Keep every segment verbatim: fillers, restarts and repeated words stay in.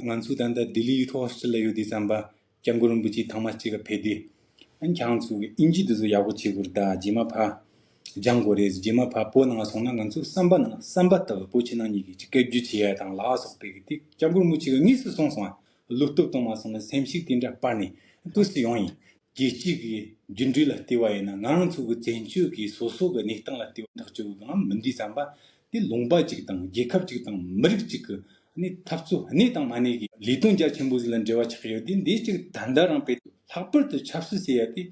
ང་ཚོ་ད་ལྟ་ལྡི་ལི་ཡུ་ཐི་ཧོ་སི་ཊེལ་ལ་ཡོད་དུས་ཙམ་པ་སྐྱབས་མགོན་རིན་པོ་ཆེ་ཐེངས་མ་གཅིག་ག་ཕེབས་དུས། ཨ་ནི་ཁྱེད་རང་ཚོ་གི་ཨིན་ཇི་འདི་ཚོ་ཡག་པོ་བྱེད་དགོས་རེད། ད་རྗེས་མ་ཕར་སྦྱང་དགོས་རེད། རྗེས་མ་ཕར་བོད་ནང་སོང་ན་ང་ཚོ་བསམ་པ་ནང་བསམ་པ་ལྟ་བུ་བོད་ཕྱི་ནང་གཉིས་ཀྱི་སྐད་སྒྱུར་བྱེད་ཡ་དང་ལ་སོགས་པའི་གི་དེ་སྐྱབས་མགོན་རིན་པོ་ཆེ་གི་དངོས་སུ་གསུངས་སོང་ཨ། བློ་སྟོབས་གཏོང་མ་སོང་ན་སེམས་ཤུགས་དེ་འདྲ་སྤར་ནས་ལྟོས་སུ་ཡོང་ཡིན། རྒྱལ་སྤྱི་གི་འགྱུར་འགྲོས་ལ་བལྟས་པ་ཡིན་ན་ང་རང་ཚོ་གི་བཙན་བྱོལ་གི་སོ་སོ་གི་གནས་སྟངས་ལ་བལྟས་པ་ཐག་གཅོད་གི་གང་མི་འདུས་ཙམ་པ་དེ་ལུང་པ་གཅིག་དང་རྒྱལ་ཁབ་གཅིག་དང་མི་རིགས་གཅིག་གི་ནི་འཐབ་རྩོད་གནས་དང་མ་གནས་ཀྱི་ལས་དོན་རྒྱ་ཆེན་པོ་ཞིག་ལ་འབྲེལ་བ་ཆགས་ཡོད་དེ། འདི་གཅིག་ད་ལྟ་རང་དཔེ་ལྷག་པར་དུ་ཆབ་སྲིད་ཟེར་ཡ་དེ་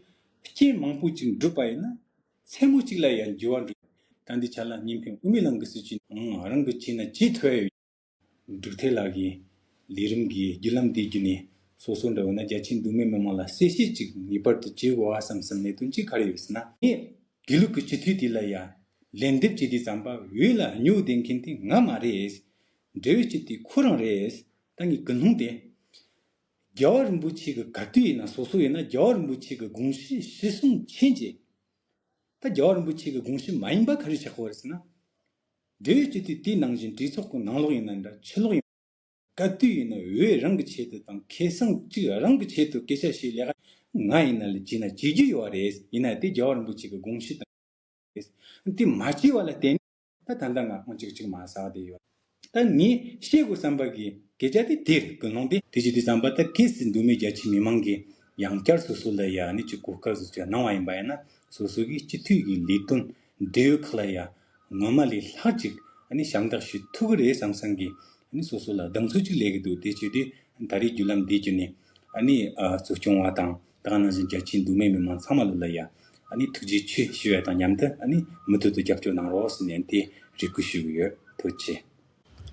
རྐྱེན་མང་པོ་ཅིག་འགྲུབ་པ་ཡིན་ན་མཚན་མོ་གཅིག་ལ་ཡང་འགྱུར་བ་འགྲོ། ད་འདི་ཆ་ལ་གཉིས་ཕན་དབུ་མའི་ལམ་གི་སྲིད་བྱུས་ཨང་རང་གི་བྱས་ན་བྱེད་ཐུབ་ཡ་ཡོད། འབྲུག་ཐར་ལགས་ཀྱིས་ལས་རིམ་གྱི་བརྒྱུད་ལམ་འདི་བརྒྱུད་ནས་སོ་སོ་འདྲ་བོ་ན་རྒྱ་ཆེའི་མདོ་སྨད་མི་མང་ལ་གསལ་བཤད་ཅིག་ངེས་པར་དུ་བྱེད་དགོས་པ་བསམ་བསམ་གནད་དོན་གཅིག་ག་རེ་ཡོད་ཟེར་ན། ངས་དགེ་ལུགས་ཀྱི་སྤྱི་འཐུས་དེ་ལ་ཡ་ལན་འདེབས་བྱེད་དུས་ཙམ་པ་འོས་ལ་སྨྱོ་བསྡད་མཁན་དེ་ང་མ་རེད། འབྲེལ་ཡོད་སྤྱི་འཐུས་ཁོ་རང་རེད། ད་ངས་ཀུན་སློང་དེ། རྒྱལ་བ་རིན་པོ་ཆེ་གི་ག་དུས་ཡིན་ན་སོ་སོ་ཡིན་ན་རྒྱལ་བ་རིན་པོ་ཆེ་གི་དགོངས་གཞི་གཞིར་བཟུང་ཕྱིན་རྗེས། ད་རྒྱལ་བ་རིན་པོ་ཆེ་གི་དགོངས་གཞི་མ་ཡིན་པ་ག་རེ་ཆགས་ཀྱི་ཡོད་རེད་ཟེར་ན། འབྲེལ་ཡོད་སྤྱི་འཐུས་དེའི་ནང་བཞིན་གྲོས་ཚོགས་ཀྱི་ནང་ལོགས་ཡིན་ན་འདྲ་ཕྱི་ལོགས་ཡིན་ན། ག་དུས་ཡིན་ན་འོས་རང་གི་ཆེད་དུ་དང་ཁེ་བཟང་གཅིག་རང་གི་ཆེད་དུ་སྐད་ཆ་བཤད་ལས་ཀ་ང་ཡིན་ན་ལས་བྱས་ན་བྱེད་རྒྱུ་ཡོད་རེད། ཡིན་ན་དེ་རྒྱལ་བ་རིན་པོ་ཆེ་གི་དགོངས་གཞི་དང་། དེ་མ་བྱས་པ་ལ་བརྟེན་ནས་ད་ད་ལྟ་ང་ཁོང་གཅིག་གཅིག་མ་ཟག་བསྡད་ཡོད། ད་ངས་བཤད་དགོས་བསམ་པ་གི་སྐད་ཆ་དེ་དེ་རེད། ཀུན་སློང་དེ་དེ་བྱེད་དུས་ཙམ་པ་ད་གལ་སྲིད་མདོ་སྨད་རྒྱ་ཆེ་མི་མང་གིས་ཡང་བསྐྱར་སོ་སོ་ལ་ཡ་ནི་ཅིག་གོ་སྐབས་སུ་ཅིག་གནང་བ་ཡིན་པ་ཡིན་ན་སོ་སོ་གི་སྤྱི་འཐུས་ཀྱི་ལས་དོན་འབྲེལ་ཡོད་ཁག་ལ་ཡ་ངོ་མ་ལས་ལྷག་ཅིག་ཨ་ནི་ཞབས་འདེགས་ཞུ་ཐུབ་ཀྱི་རེད་བསམ་བསམ་གི་ཨ་ནི་སོ་སོ་ལ་གདེང་ཚོད་ཅིག་སླེབས་ཀྱི་འདུག་དེ་བྱས་དུས་ད་རེས་བརྒྱུད་ལམ་འདི་བརྒྱུད་ནས་ཨ་ནི་ཨ་གཙོ་སྐྱོང་བ་དང་ད་ག་ནང་བཞིན་རྒྱ་ཆེའི་མདོ་སྨད་མི་མང་ཚང་མ་ལོ་ལ་ཡ་ཨ་ནི་ཐུགས་རྗེ་ཆེ་ཞུ་བ་དང་མཉམ་དུ་ཨ་ནི་མུ་མཐུད་དུ་རྒྱབ་སྐྱོར་གནང་རོགས་ཟེར་ནས་དེ་རེ་སྐུལ་ཞུ་གི་ཡོད། ཐུགས་རྗེ་ཆེ།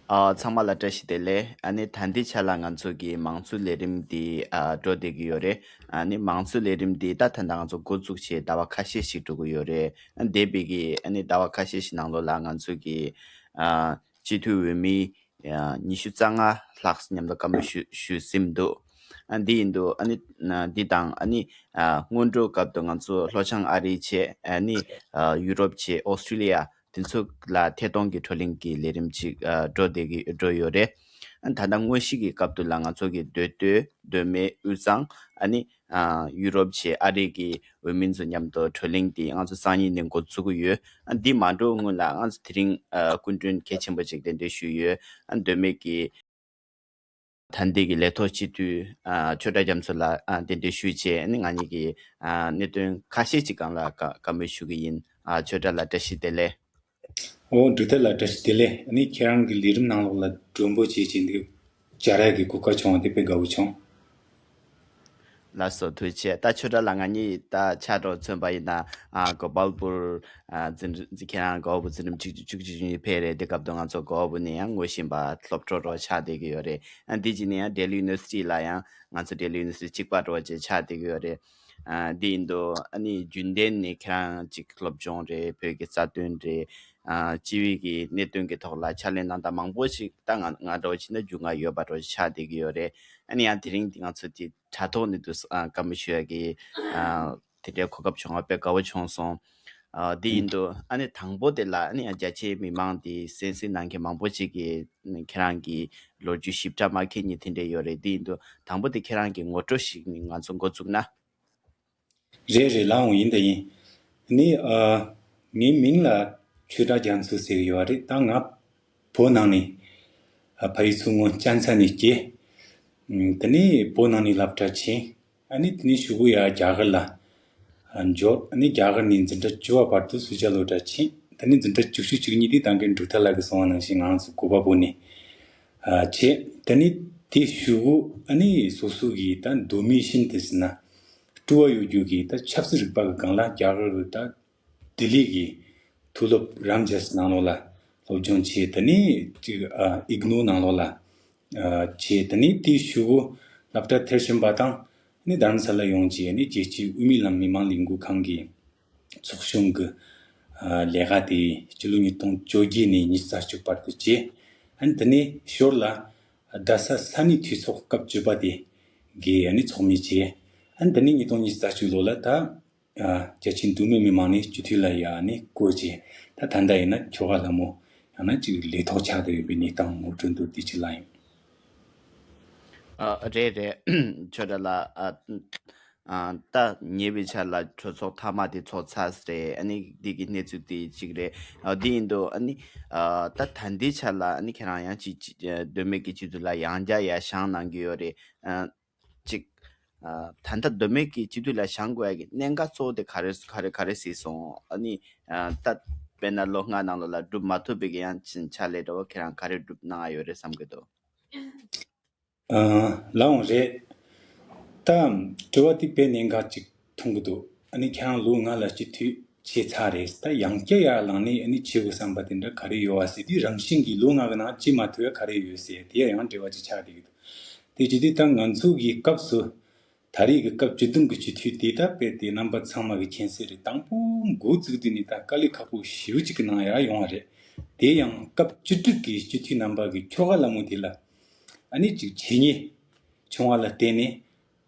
ཨ་ཚང་མ་ལ་བཀྲ་ཤིས་བདེ་ལེགས། ཨ་ནི་ད་ལྟའི་ཆ་ལ་ང་ཚོ་གི་མང་གཙོའི་ལས་རིམ་འདི་ཨ་འགྲོ་བསྡད་ཀྱི་ཡོད་རེད། ཨ་ནི་མང་གཙོའི་ལས་རིམ་འདི་ད་ད་ལྟ་ང་ཚོ་འགོ་བཙུགས་བྱས་ཟླ་བ་ཁ་ཤས་ཤིག་འགྲོ་གི་ཡོད་རེད། ཨ་འདས་པའི་གི་ཨ་ནི་ཟླ་བ་ཁ་ཤས་ཤིག་ནང་ལོགས་ལ་ང་ཚོ་གི་ཨ་སྤྱི་འཐུས་འོས་མི་ཨ་ཉི་ཤུ་རྩ་ལྔ་ལྷག་མཉམ་དུ་བཀའ་མོལ་ཞུ་ཞུས་ཟིན་འདུག་ཨ་འདི་ཡིན་དུས་ཨ་ནི་ཨ་འདི་དང་ཨ་ནི་ཨ་སྔོན་འགྲོའི་སྐབས་དུ་ང་ཚོ་ལྷོ་བྱང་ཨ་རི་བྱས་ཨ་ནི་ཨ་ཡུ་རོབ་བྱས་ཨོ་སི་ཀྲི་ལི་ཡ། དེ་ཚོ་ལ་ཐད་གཏོང་གི་བགྲོ་གླེང་གི་ལས་རིམ་ཅིག་ཨ་འགྲོ་བསྡད་ཀྱི་འགྲོ་ཡོད་རེད། ཨ་ད་ལྟ་དངོས་གཞི་གི་སྐབས་དུ་ལ་ང་ཚོ་གི་མདོ་སྟོད་མདོ་སྨད་དབུས་གཙང་ཨ་ནི་ཨ་ཡུ་རོབ་བྱས་ཨ་རི་གི་འོས་མི་ཚོ་མཉམ་དུ་བགྲོ་གླེང་དེ་ང་ཚོ་སང་ཉིན་ནས་འགོ་བཙུགས་ཀྱི་ཡོད། ཨ་འདི་མ་འགྲོ་སྔོན་ལ་ང་ཚོ་དེ་རིང་ཨ་སྐུ་མགྲོན་གལ་ཆེན་པོ་ཅིག་གདན་འདྲེན་ཞུས་ཡོད། ཨ་མདོ་སྨད་ཀྱི་ད་ལྟའི་གི་ལས་ཐོག་སྤྱི་འཐུས་ཨ་ཆོས་གྲགས་རྒྱ་མཚོ་ལགས་ཨ་གདན་འདྲེན་ཞུས་བྱས་ཨ་ནི་ང་གཉིས་ཀྱི་ཨ་གནད་དོན་ཁ་ཤས་ཅིག་སྒང་ལ་བཀའ་བཀའ་མོལ་ཞུ་གི་ཡིན། ཨ་ཆོས་གྲགས་ལགས་བཀྲ་ཤིས་བདེ་ལེགས། ཨོ་འབྲུག་ཐར་ལགས་བཀྲ་ཤིས་བདེ་ལེགས། ཨ་ནི་ཁྱེད་རང་གི་ལས་རིམ་ནང་ལོགས་ལ་མགྲོན་པོ་བྱས་བྱས་འདུག་བཅར་ཡག་གི་གོ་སྐབས་བྱུང་བ་དེ་དཔེ་དགའ་བོ་བྱུང་། ལགས་སོ་ཐུགས་རྗེ་ཆེ། ད་ཆོས་གྲགས་ལགས་ང་གཉིས་ད་ཆ་འདྲ་མཚོན་པ་ཡིན་ན་ཨ་གོ་པལ་པུར་ཨ་འཛིན་རིམ་ཁྱེད་རང་གོ་པལ་པུར་འཛིན་རིམ་བཅུ་གཅིག་བཅུ་གཉིས་ཕེབས་རེད། དེ་སྐབས་དུ་ང་ཚོ་གོ་པལ་པུར་ནས་ཡང་ངོ་ཤེས་པ་སློབ་གྲོགས་འདྲ་བོ་ཆགས་བསྡད་ཀྱི་ཡོད་རེད། ཨ་འདི་ཅི་ནས་ཡང་ལྡི་ལི་ཡུ་ནི་ཝར་སི་ཊི་ལ་ཡང་ང་ཚོ་ལྡི་ལི་ཡུ་ནི་ཝར་སི་ཊི་གཅིག་པ་འདྲ་བོ་ཅིག་ཆགས་བསྡད་ཀྱི་ཡོད་རེད། ཨ་འདི་ཡིན་དུས་ཨ་ནི་རྒྱུན་ལྡན་ནས་ཁྱེད་རང་ཅིག་སློབ་སྦྱོང་རེད། བོད་ཀྱི་རྩ་དོན་རེད། ཨ་སྤྱི་པའི་གི་གནད་དོན་གྱི་ཐོག་ལ་ཕྱག་ལས་གནང་སྟངས་མང་པོ་ཞིག་ད་ང་ང་འདྲ་བོ་བྱས་ན་རྒྱུས་མངའ་ཡོད་པ་འདྲ་བོ་ཞིག་ཆགས་བསྡད་ཀྱི་ཡོད་རེད། ཨ་ནི་ཡང་དེ་རིང་འདི་ང་ཚོ་དེ་དྲ་ཐོག་ནས་དུ་ཨ་བཀའ་མོལ་ཞུ་ཡ་གི་ཨ་དེ་འདྲའི་གོ་སྐབས་བྱུང་བ་དཔེ་དགའ་བོ་བྱུང་སོང་། ཨ་འདི་ཡིན་དུས་ཨ་ནི་དང་པོ་དེ་ལ་ཨ་ནི་ཡང་རྒྱ་ཆེའི་མི་མང་དེ་གསན་གཟིགས་གནང་མཁན་མང་པོ་ཞིག་གིས་ཁྱེད་རང་གི་ལོ་རྒྱུས་ཞིབ་ཕྲ་མ་མཁྱེན་མཁན་དེ་འདྲ་ཡོད་རེད། འདི་ཡིན་དུས་དང་པོ་དེ་ཁྱེད་རང་གི་ངོ་སྤྲོད་ཞིག་ནི་ང་ཚོ་འགོ་བཙུགས་ན། རེད་རེད་ལགས་འོང་ཡིན་ད་ཡིན། ནི་ཨ་ངའི་མིང་ལ་ཆོས་གྲགས་རྒྱ་མཚོ་ཟེར་གི་ཡོད་རེད། ད་ང་བོད་ནང་ནས་ཨ་ཕ་ཡུལ་མཚོ་སྔོན་གཅན་ཚ་ནས་སྐྱེས། ཨ་དེ་ནས་བོད་ནང་ནས་སློབ་གྲྭ་ཕྱིན། ཨ་ནི་དེ་ནས་ཞུ་གུ་ཡ་རྒྱ་གར་ལ་ཨ་འབྱོར། ཨ་ནི་རྒྱ་གར་ནས་འཛིན་གྲྭ་བཅུ་པ་བར་དུ་སུ་ཇཱ་སློབ་གྲྭ་ཕྱིན། དེ་ནས་འཛིན་གྲྭ་བཅུ་གཅིག་བཅུ་གཉིས་དེ་ད་གིན་འབྲུག་ཐར་ལགས་ཀྱིས་གསུངས་པ་ནང་བཞིན་ང་ཚོ་གོ་པལ་པུར་ནས་ཨ་བྱས། དེ་ནས་དེ་ཞུ་གུ་ཨ་ནི་སོ་སོ་གི་ད་མདོ་སྨད་ཤིན་ཏུ་ཟེར་ན་སྤྲོ་བ་ཡོད་རྒྱུ་གི་ད་ཆབ་སྲིད་རིག་པ་གི་སྒང་ལ་རྒྱ་གར་གི་ད་ལྡི་ལི་གི་མཐོ་སློབ་རམ་ཇཱས་ནང་ལོགས་ལ་སློབ་སྦྱོང་བྱས། དེ་ནས་ཅིག་ཨ་ཨིག་ནོ་ནང་ལོགས་ལ་ཨ་བྱས། དེ་ནས་དེའི་གཞུག་གུ་སློབ་གྲྭ་མཐར་ཕྱིན་པ་དང་ནི་རྡ་རམ་ས་ལ་ཡོང་བྱས་ནས་རྒྱལ་སྤྱིའི་དབུ་མའི་ལམ་མི་མང་ལས་འགུལ་ཁང་གི་ཚོགས་ཆུང་གི་ཨ་ལས་ཀ་དེ་སྤྱི་ལོ་ཉིས་སྟོང་བཅོ་བརྒྱད་ནས་ཉི་ཤུ་རྩ་གཅིག་བར་དུ་བྱས། ཨ་ནི་དེ་ནས་ཞོར་ལ་རྡ་ས་ས་གནས་འཐུས་ཚོགས་སྐབས་བཅུ་པ་དེ་གི་ཨ་ནི་ཚོགས་མི་བྱས། ཨ་ནི་དེ་ནས་ཉིས་སྟོང་ཉི་ཤུ་རྩ་གཅིག་ལོ་ལ་ད་ཨ་རྒྱ་ཆེའི་མདོ་སྨད་མི་མང་ནས་སྤྱི་འཐུས་ལ་ཡ་ནི་བསྐོས་རྗེས། ད་ད་ལྟ་ཡིན་ན་ཁྱོ་ག་ལྷ་མོ་ཡང་ན་ཅིག་ལས་ཐོག་ཆགས་བསྡད་ཡོད་པའི་གནས་སྟངས་ངོ་སྤྲོད་མདོར་བསྡུས་ཅིག་གནང་ཡོད། ཨ་རེད་རེད། ཆོས་གྲགས་ལགས། ཨ་ཨ་ད་ཉེ་བའི་ཆར་ལ་གྲོས་ཚོགས་མཐའ་མ་དེ་ཚོགས་ཚར་རེད། ཨ་ནི་འདི་གི་གནས་ཚུལ་དེ་གཅིག་རེད། ཨ་འདི་ཡིན་དུས་ཨ་ནི་ཨ་ད་ད་ལྟའི་ཆར་ལ་ཨ་ནི་ཁྱེད་རང་ཡང་ཅིག་ཅིག་ཨ་མདོ་སྨད་ཀྱི་སྤྱི་འཐུས་ལ་ཡང་བསྐྱར་ཡར་བཞེངས་གནང་གི་ཡོད་རེད། ཨ་ཅིག་ཨ་ད་ལྟ་མདོ་སྨད་ཀྱི་སྤྱི་འཐུས་ལ་བཞེངས་དགོས་ཡ་གི་གནད་འགག་གཙོ་བོ་དེ་ག་རེ་ག་རེ་ག་རེ་གཟིགས་སོང་། ཨ་ནི་ཨ་ད་དཔེར་ན་ལོ་ལྔ་ནང་ལོགས་ལ་སྒྲུབ་མ་ཐུབ་པའི་གི་ཡང་ཕྱག་ལས་འདྲ་བོ་ཁྱེད་རང་ག་རེ་སྒྲུབ་གནང་ཡ་ཡོད་རེད་བསམ་གི་འདུག་ཨ་ལགས་འོང་རེད། ད་དྲི་བ་དེ་དཔེ་གནད་འགག་ཅིག་མཐོང་གི་འདུག་ཨ་ནི་ཁྱེད་རང་ལོ་ལྔ་ལ་སྤྱི་འཐུས་བྱས་ཚར་རེད། ད་ཡང་བསྐྱར་ཡར་ལངས་ནས་ཨ་ནི་བྱེད་དགོས་བསམ་པ་དེ་འདྲ་ག་རེ་ཡོད་བ་ཟེར་དུས། རང་བཞིན་གྱིས་ལོ་ལྔ་གི་ནང་བྱེད་མ་ཐུབ་ཡ་ག་རེ་ཡོད་ཟེར་དེ་ཡང་དྲི་བ་ཅིག་ཆགས་བསྡད་ཀྱི་འདུག་དེ་བྱེད་དུས་ད་ང་ཚོ་གི་སྐབས་སུ་ད་རེས་ཀྱི་སྐབས་བཅུ་བདུན་གྱི་སྤྱི་འཐུས་དེ་ད་དཔེ་དེ་རྣམ་པ་ཚང་མ་གི་མཁྱེན་གསལ་རེད། དང་པོ་འགོ་བཙུགས་དུས་ནས་ད་དཀའ་ལས་ཁག་པོ་ཞེ་པོ་ཅིག་གི་ནང་ཡར་ཡོང་བ་རེད། དེ་ཡང་སྐབས་བཅུ་དྲུག་གི་སྤྱི་འཐུས་རྣམ་པ་གི་ཁྱོ་ག་ལ་མོ་དེ་ལ་ཨ་ནི་ཅིག་བྱས་ཉེས་བྱུང་བ་ལ་བརྟེན་ནས་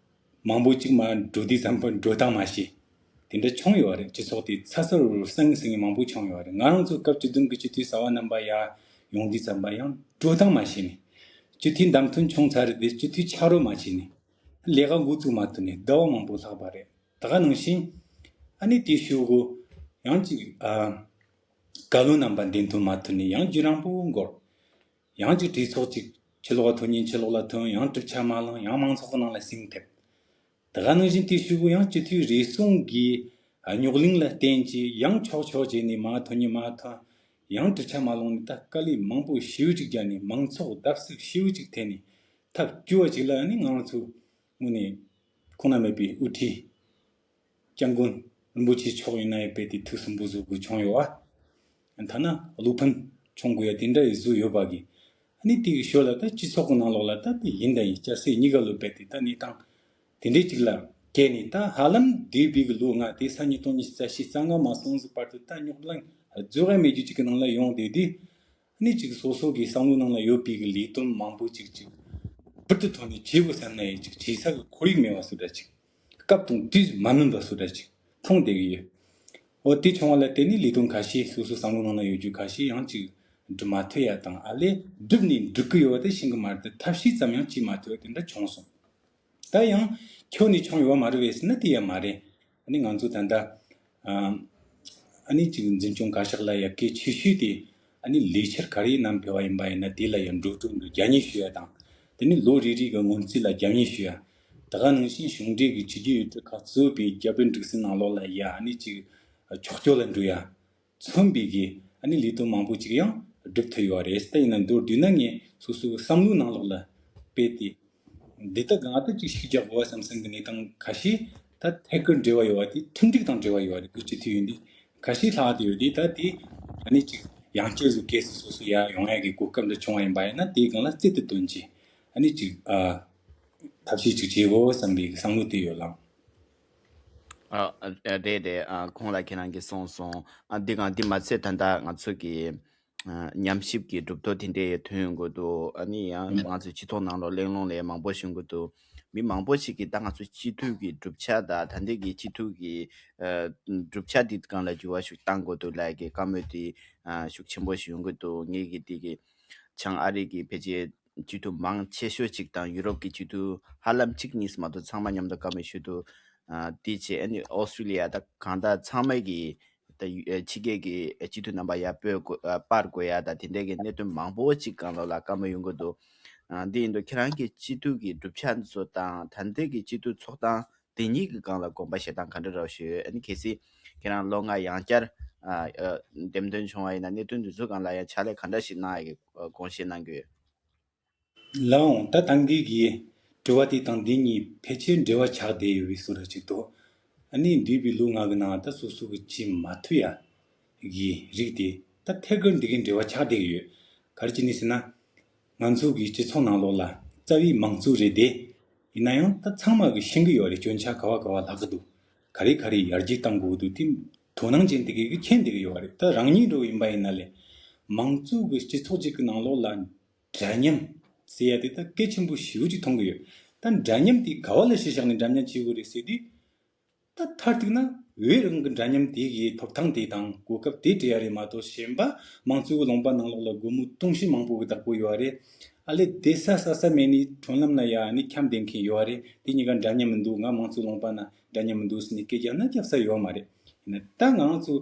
མང་པོ་ཅིག་མར་འགྲོ་དུས་ཙམ་པ་འགྲོ་སྟངས་མ་ཤེས། དེ་འདྲ་བྱུང་ཡོད་རེད། སྤྱི་ཚོགས་དེ་ཚ་ཚ་རུ་རུ་སང་ངེ་སང་ངེ་མང་པོ་བྱུང་ཡོད་རེད། ང་རང་ཚོ་སྐབས་བཅུ་བདུན་གྱི་སྤྱི་འཐུས་གསར་བ་རྣམ་པ་ཡར་ཡོང་དུས་ཙམ་པ་ཡང་འགྲོ་སྟངས་མ་ཤེས་ནས། སྤྱི་འཐུས་བདམས་ཐོན་བྱུང་ཚར་རེད་དེ་སྤྱི་འཐུས་ཆགས་རོགས་མ་བྱས་ནས། ལས་ཀ་འགོ་བཙུགས་མ་ཐུབ་ནས་ཟླ་བ་མང་པོ་ལྷག་པ་རེད། ད་ག་ནང་བཞིན་ཨ་ནི་དེའི་ཤུལ་གུ་ཡང་ཅིག་ཨ་བཀའ་བློན་རྣམ་པ་འདེམས་ཐོན་མ་ཐུབ་ནས་ཡང་རྒྱུན་རིང་པོ་འགོར། ཡང་ཅིག་གྲོས་ཚོགས་ཅིག་ཕྱི་ལོགས་ལ་ཐོན་ཉིན་ཕྱི་ལོགས་ལ་ཐོན། ཡང་གྲུབ་ཆ་མ་བླངས། ཡང་མང་ཚོགས་ཀྱི་ནང་ལ་ཟིང་ཐེབས། ད་ག་ནང་བཞིན་དེའི་ཤུལ་གུ་ཡང་སྤྱི་འཐུས་རེ་ཟུང་གིས་རྙོག་གླེང་ལ་བརྟེན་གྱིས་ཡང་ཆོག་ཆོག་བྱས་ནས་མར་ཐོན་ཉིན་མར་ཐོན། ཡང་གྲུབ་ཆ་མ་བླངས་ནས་ད་དཀའ་ལས་མང་པོ་ཞེ་པོ་ཅིག་བརྒྱབ་ནས་མང་ཚོགས་བརྡབ་གསིག་ཞེ་པོ་ཅིག་ཐེབས་ནས་ཐབས་སྐྱོ་བ་ཅིག་ལ་ནི་ང་རང་ཚོ་དངོས་གནས་ཁོང་རྣམ་མེད་པའི་དབུ་ཁྲིད་སྐྱབས་མགོན་རིན་པོ་ཆེ་མཆོག་ཡིན་ན་ཡང་རྦད་དེ་ཐུགས་སུན་པོ་བཟོ་དགོས་བྱུང་ཡོད་བ། ཐ་ན་བློ་ཕམ་བྱུང་དགོས་ཡ་དེ་འདྲ་ཡི་བཟོ་ཡོད་པ་གི། ཨ་ནི་དེ་གི་ཞོར་ལ་ད་སྤྱི་ཚོགས་ཀྱི་ནང་ལོགས་ལ་ད་དེ་ཡིན་དང་ཡིན་སྐྱ་སེར་གཉིས་ཀ་ལོ་རྦད་དེ་ད་གནས་སྟངས་དེ་འདྲའི་ཅིག་ལ་བཀལ་ནས། ད་ཧ་ལམ་འདས་པའི་གི་ལོ་ལྔ་དེ་ས་ཉིས་སྟོང་ཉི་ཤུ་རྩ་བཞི་རྩ་ལྔ་མ་སོང་ཟིག་བར་དུ་ད་རྙོག་གླེང་རྫོགས་ཡ་མེད་རྒྱུ་ཅིག་གི་ནང་ལ་ཡོང་བསྡད་དུས། ནི་ཅིག་སོ་སོ་གི་བསམ་བློ་ནང་ལ་ཡོད་པའི་གི་ལས་དོན་མང་པོ་ཅིག་ཅིག་འབུར་དུ་ཐོན་ནས་བྱེད་དགོས་བསམ་ན་ཡང་ཅིག་བྱེད་ས་གི་ཁོར་ཡུག་མེད་པ་བཟོ་འདྲ་ཅིག་སྐབས་དང་དུས་མ་སྨིན་པ་བཟོ་འདྲ་ཅིག་མཐོང་བསྡད་ཀྱི་ཡོད། འོ་དེ་བྱུང་བ་ལ་བརྟེན་ནས་ལས་དོན་ཁ་ཤས་སོ་སོ་བསམ་བློ་ནང་ལ་ཡོད་རྒྱུ་ཁ་ཤས་ཡང་ཅིག་འགྲུབ་མ་ཐུབ་ཡ་དང་། ཨ་ལས་འགྲུབ་ནས་འགྲུབ་ཀྱི་ཡོད་པ་དེ་ཤེས་ཀྱི་མ་རེད་དེ་ཐབས་ཤེས་ཙམ་ཡང་བྱེད་མ་ཐུབ་པ་དེ་འདྲ་བྱུང་སོང་། ད་ཡང་ཁྱོན་ནས་བྱུང་ཡོད་མ་རེད་པས་ཟེར་ན་དེ་ཡང་མ་རེད། ཨ་ནི་ང་ཚོ་ད་ལྟ་ཨ་ཨ་ནི་ཅིག་འཛིན་སྐྱོང་བཀའ་ཤག་ལ་ཡ་གལ་ཆེ་ཤོས་དེ་ཨ་ནི་ལས་འཆར་ག་རེ་བསྣམས་ཕེབས་པ་ཡིན་པ་ཡིན་ན་དེ་ལ་ཡང་འགྲོ་གྲོན་གྱི་རྒྱབ་གཉེར་ཞུ་ཡ་དང་། དེ་ནི་ལོ་རེ་རེ་གི་སྔོན་རྩིས་ལ་རྒྱབ་གཉེར་ཞུ་ཡ། ད་ག་ནང་བཞིན་གཞུང་འབྲེལ་གྱི་ཕྱི་རྒྱལ་ཡུལ་གྲུ་ཁག་གཙོས་པའི་རྒྱ་བོད་འབྲུག་གསུམ་ནང་ལོགས་ལ་ཡ་ཨ་ནི་ཅིག་ཕྱོགས་སྐྱོད་ལ་འགྲོ་ཡ། མཚོན་པའི་གི་ཨ་ནི་ལས་དོན་མང་པོ་ཅིག་ཡང་སྒྲུབ་ཐུབ་ཡོད་རེད། ད་ཡིན་ན་མདོར་བསྡུས་ན་ངས་སོ་སོའི་བསམ་བློའི་ནང་ལོགས་ལ་དཔེ་དེ་འདི་ལྟ་གང་ལྟར་ཅིག་ཤུགས་རྒྱག་དགོས་པ་བསམ་བསམ་གི་གནས་སྟངས་ཁ་ཤས། ད་ཐད་ཀར་འབྲེལ་བ་ཡོད་པ་དེ་ཁྲིམས་སྒྲིག་དང་འབྲེལ་བ་ཡོད་པ་རེད། སྐུ་སྤྱི་འཐུས་ཡིན་དུས་ཁ་ཤས་ལྷག་བསྡད་ཡོད་དུས། ད་དེ་ཨ་ནི་ཅིག་ཡང་བསྐྱར་བཟོ་གལ་སྲིད་སོ་སོ་ཡར་ཡོང་ཡ་གི་གོ་སྐབས་འདྲ་བྱུང་བ་ཡིན་པ་ཡིན་ན་དེའི་སྒང་ལ་རྩལ་དུ་བཏོན་བྱས་ཨ་ནི་ཅིག་ཨ་ཐབས་ཤེས་ཅིག་བྱེད་དགོས་བསམ་པའི་བསམ་བློ་དེ་ཡོད་ལགས། ཨ་ཨ་རེད་རེད། ཨ་ཁོང་ལ་ཁྱེད་རང་གིས་གསུངས་སོང་། ཨ་འདི་གང་འདི་མ་ཚད་ད་ལྟ་ང་ཚོ་གི་ཨ་ཉམས་ཞིབ་ཀྱི་གྲུབ་ཐོབ་དེ་འདྲའི་ཐོན་ཡོང་གི་འདུག་ཨ་ནི་ཡང་ང་ཚོའི་སྤྱི་ཚོགས་ནང་ལོགས་གླེང་སློང་ལས་མང་པོ་བྱུང་གི་འདུག་མི་མང་པོ་ཞིག་གིས་ད་ང་ཚོ་སྤྱི་འཐུས་ཀྱི་གྲུབ་ཆ་དང་ད་ལྟའི་གི་སྤྱི་འཐུས་ཀྱི་ཨ་གྲུབ་ཆ་འདི་སྒང་ལ་འགྱུར་བ་ཞིག་བཏང་དགོས་འདུག་ལབ་ཀྱི་བཀའ་མོལ་དེ་ཨ་ཤུགས་ཆེན་པོ་ཞིག་ཡོང་གི་འདུག་ངེད་ཀྱི་འདི་གི་བྱང་ཨ་རི་གི་ཕལ་ཆེར་སྤྱི་འཐུས་མང་ཆེ་ཤོས་གཅིག་དང་ཡུ་རོབ་ཀྱི་སྤྱི་འཐུས་ཧ་ལམ་གཅིག་གཉིས་མ་གཏོགས་ཚང་མ་མཉམ་དུ་བཀའ་མོལ་ཞུས་འདུག་ཨ་དེ་བྱས་ཨ་ནི་ཨོ་སི་ཀྲི་ལི་ཡ་ད་གང་ལྟར་ཚང་མ་གི་ད་ཡུ་ཨ་ཕྱི་རྒྱལ་གྱི་སྤྱི་འཐུས་རྣམ་པ་ཡར་སྤོས་དགོས་ཨ་སྤར་དགོས་ཡ་ད་དེ་འདྲའི་གི་གནད་དོན་མང་པོ་གཅིག་སྒང་ལོགས་ལ་བཀའ་མོལ་ཡོང་གི་འདུག་ཨ་འདི་ཡིན་དུས་ཁྱེད་རང་གི་སྤྱི་འཐུས་ཀྱི་གྲུབ་ཆ་འདི་ཚོ་དང་ད་ལྟའི་གི་སྤྱི་འཐུས་ཚོགས་སྟངས་དེ་གཉིས་ཀྱི་སྒང་ལ་དགོངས་པ་བཞེས་སྟངས་ག་འདྲ་རེད་ཞུ། ཨ་ནི་གལ་སྲིད་ཁྱེད་རང་ལོ་ལྔ་ཡང་བསྐྱར་ཨ་ཨ་འདེམས་ཐོན་བྱུང་བ་ཡིན་ན་གནད་དོན་འདི་ཚོ་སྒང་ལ་ཡང་ཕྱག་ལས་ག་འདྲ་ཞིག་གནང་ཡ་གི་ཨ་དགོངས་བཞེས་གནང་གི་ཡོད། ལགས་འོང་། ད་ཐེངས་འདི་གི་དྲི་བ་དེ་དང་འདི་གཉིས་ཕལ་ཆེར་འབྲེལ་བ་ཆགས་བསྡད་ཡོད་པའི་བཟོ་འདྲ་ཅིག་འདུག་ཨ་ནི་འདས་པའི་ལོ་ལྔ་གི་ནང་ད་སོ་སོ་གི་བྱེད་མ་ཐུབ་ཡ་གི་རིགས་དེ་ད་ཐད་ཀར་འདི་གའི་འབྲེལ་བ་ཆགས་བསྡད་ཀྱི་ཡོད། ག་རེ་བྱས་ནས་ཟེར་ན། ང་ཚོ་གི་སྤྱི་ཚོགས་ནང་ལོགས་ལ་རྩ་བའི་མང་གཙོ་རེད་དེ། ཡིན་ན་ཡང་ད་ཚང་མ་གིས་ཤེས་ཀྱི་ཡོད་རེད། སྐྱོན་ཆ་ག་བ་ག་བ་ལྷག་གི་འདུག་ག་རེ་ག་རེ་ཡར་རྒྱས་གཏང་དགོས་ཀྱི་འདུག་དེ་དོ་སྣང་ཅན་དེ་གས་ཀྱིས་མཁྱེན་བསྡད་ཀྱི་ཡོད་རེད། ད་རང་ཉིད་འདྲ་བོ་ཡིན་པ་ཡིན་ན་ལས་མང་གཙོ་གི་སྤྱི་ཚོགས་ཅིག་གི་ནང་ལོགས་ལ་འདྲ་མཉམ་ཟེར་ཡ་དེ་ད་གལ་ཆེན་པོ་ཞེ་པོ་ཅིག་མཐོང་གི་ཡོད། ད་འདྲ་མཉམ་དེ་ག་བ་ལ་གཞི་བཞག་ནས་འདྲ་མཉམ་བྱེད་དགོས་རེད་ཟེར་དུས། ད་མཐར་གཏུགས་ན་འོས་རང་གི་འདྲ་མཉམ་དེ་གའི་ཐོབ་ཐང་དེ་དང་གོ་སྐབས་དེ་སྤྲད་ཡ་རེད་མ་གཏོགས། གཞན་པ་མང་གཙོའི་ལུང་པ་ནང་ལོགས་ལ་སྒོར་མོ་དུང་ཕྱུར་མང་པོ་གི་བདག་པོ་ཡོད་རེད། ཨ་ལས་བསྡད་ས་ས་ས་མེད་ནི་ཁྲོམ་ལམ་ན་ཡ་ནི་འཁྱམས་བསྡད་མཁན་ཡོད་རེད། དེ་གཉིས་ཀ་འདྲ་མཉམ་མི་འདུག་ང་མང་གཙོ་ལུང་པ་ན་འདྲ་མཉམ་མི་འདུག་ཟེར་ནས་སྐད་རྒྱག་ན་རྒྱབ་ས་ཡོད་མ་རེད། ཡིན་ན་ད་ང་ཚོ་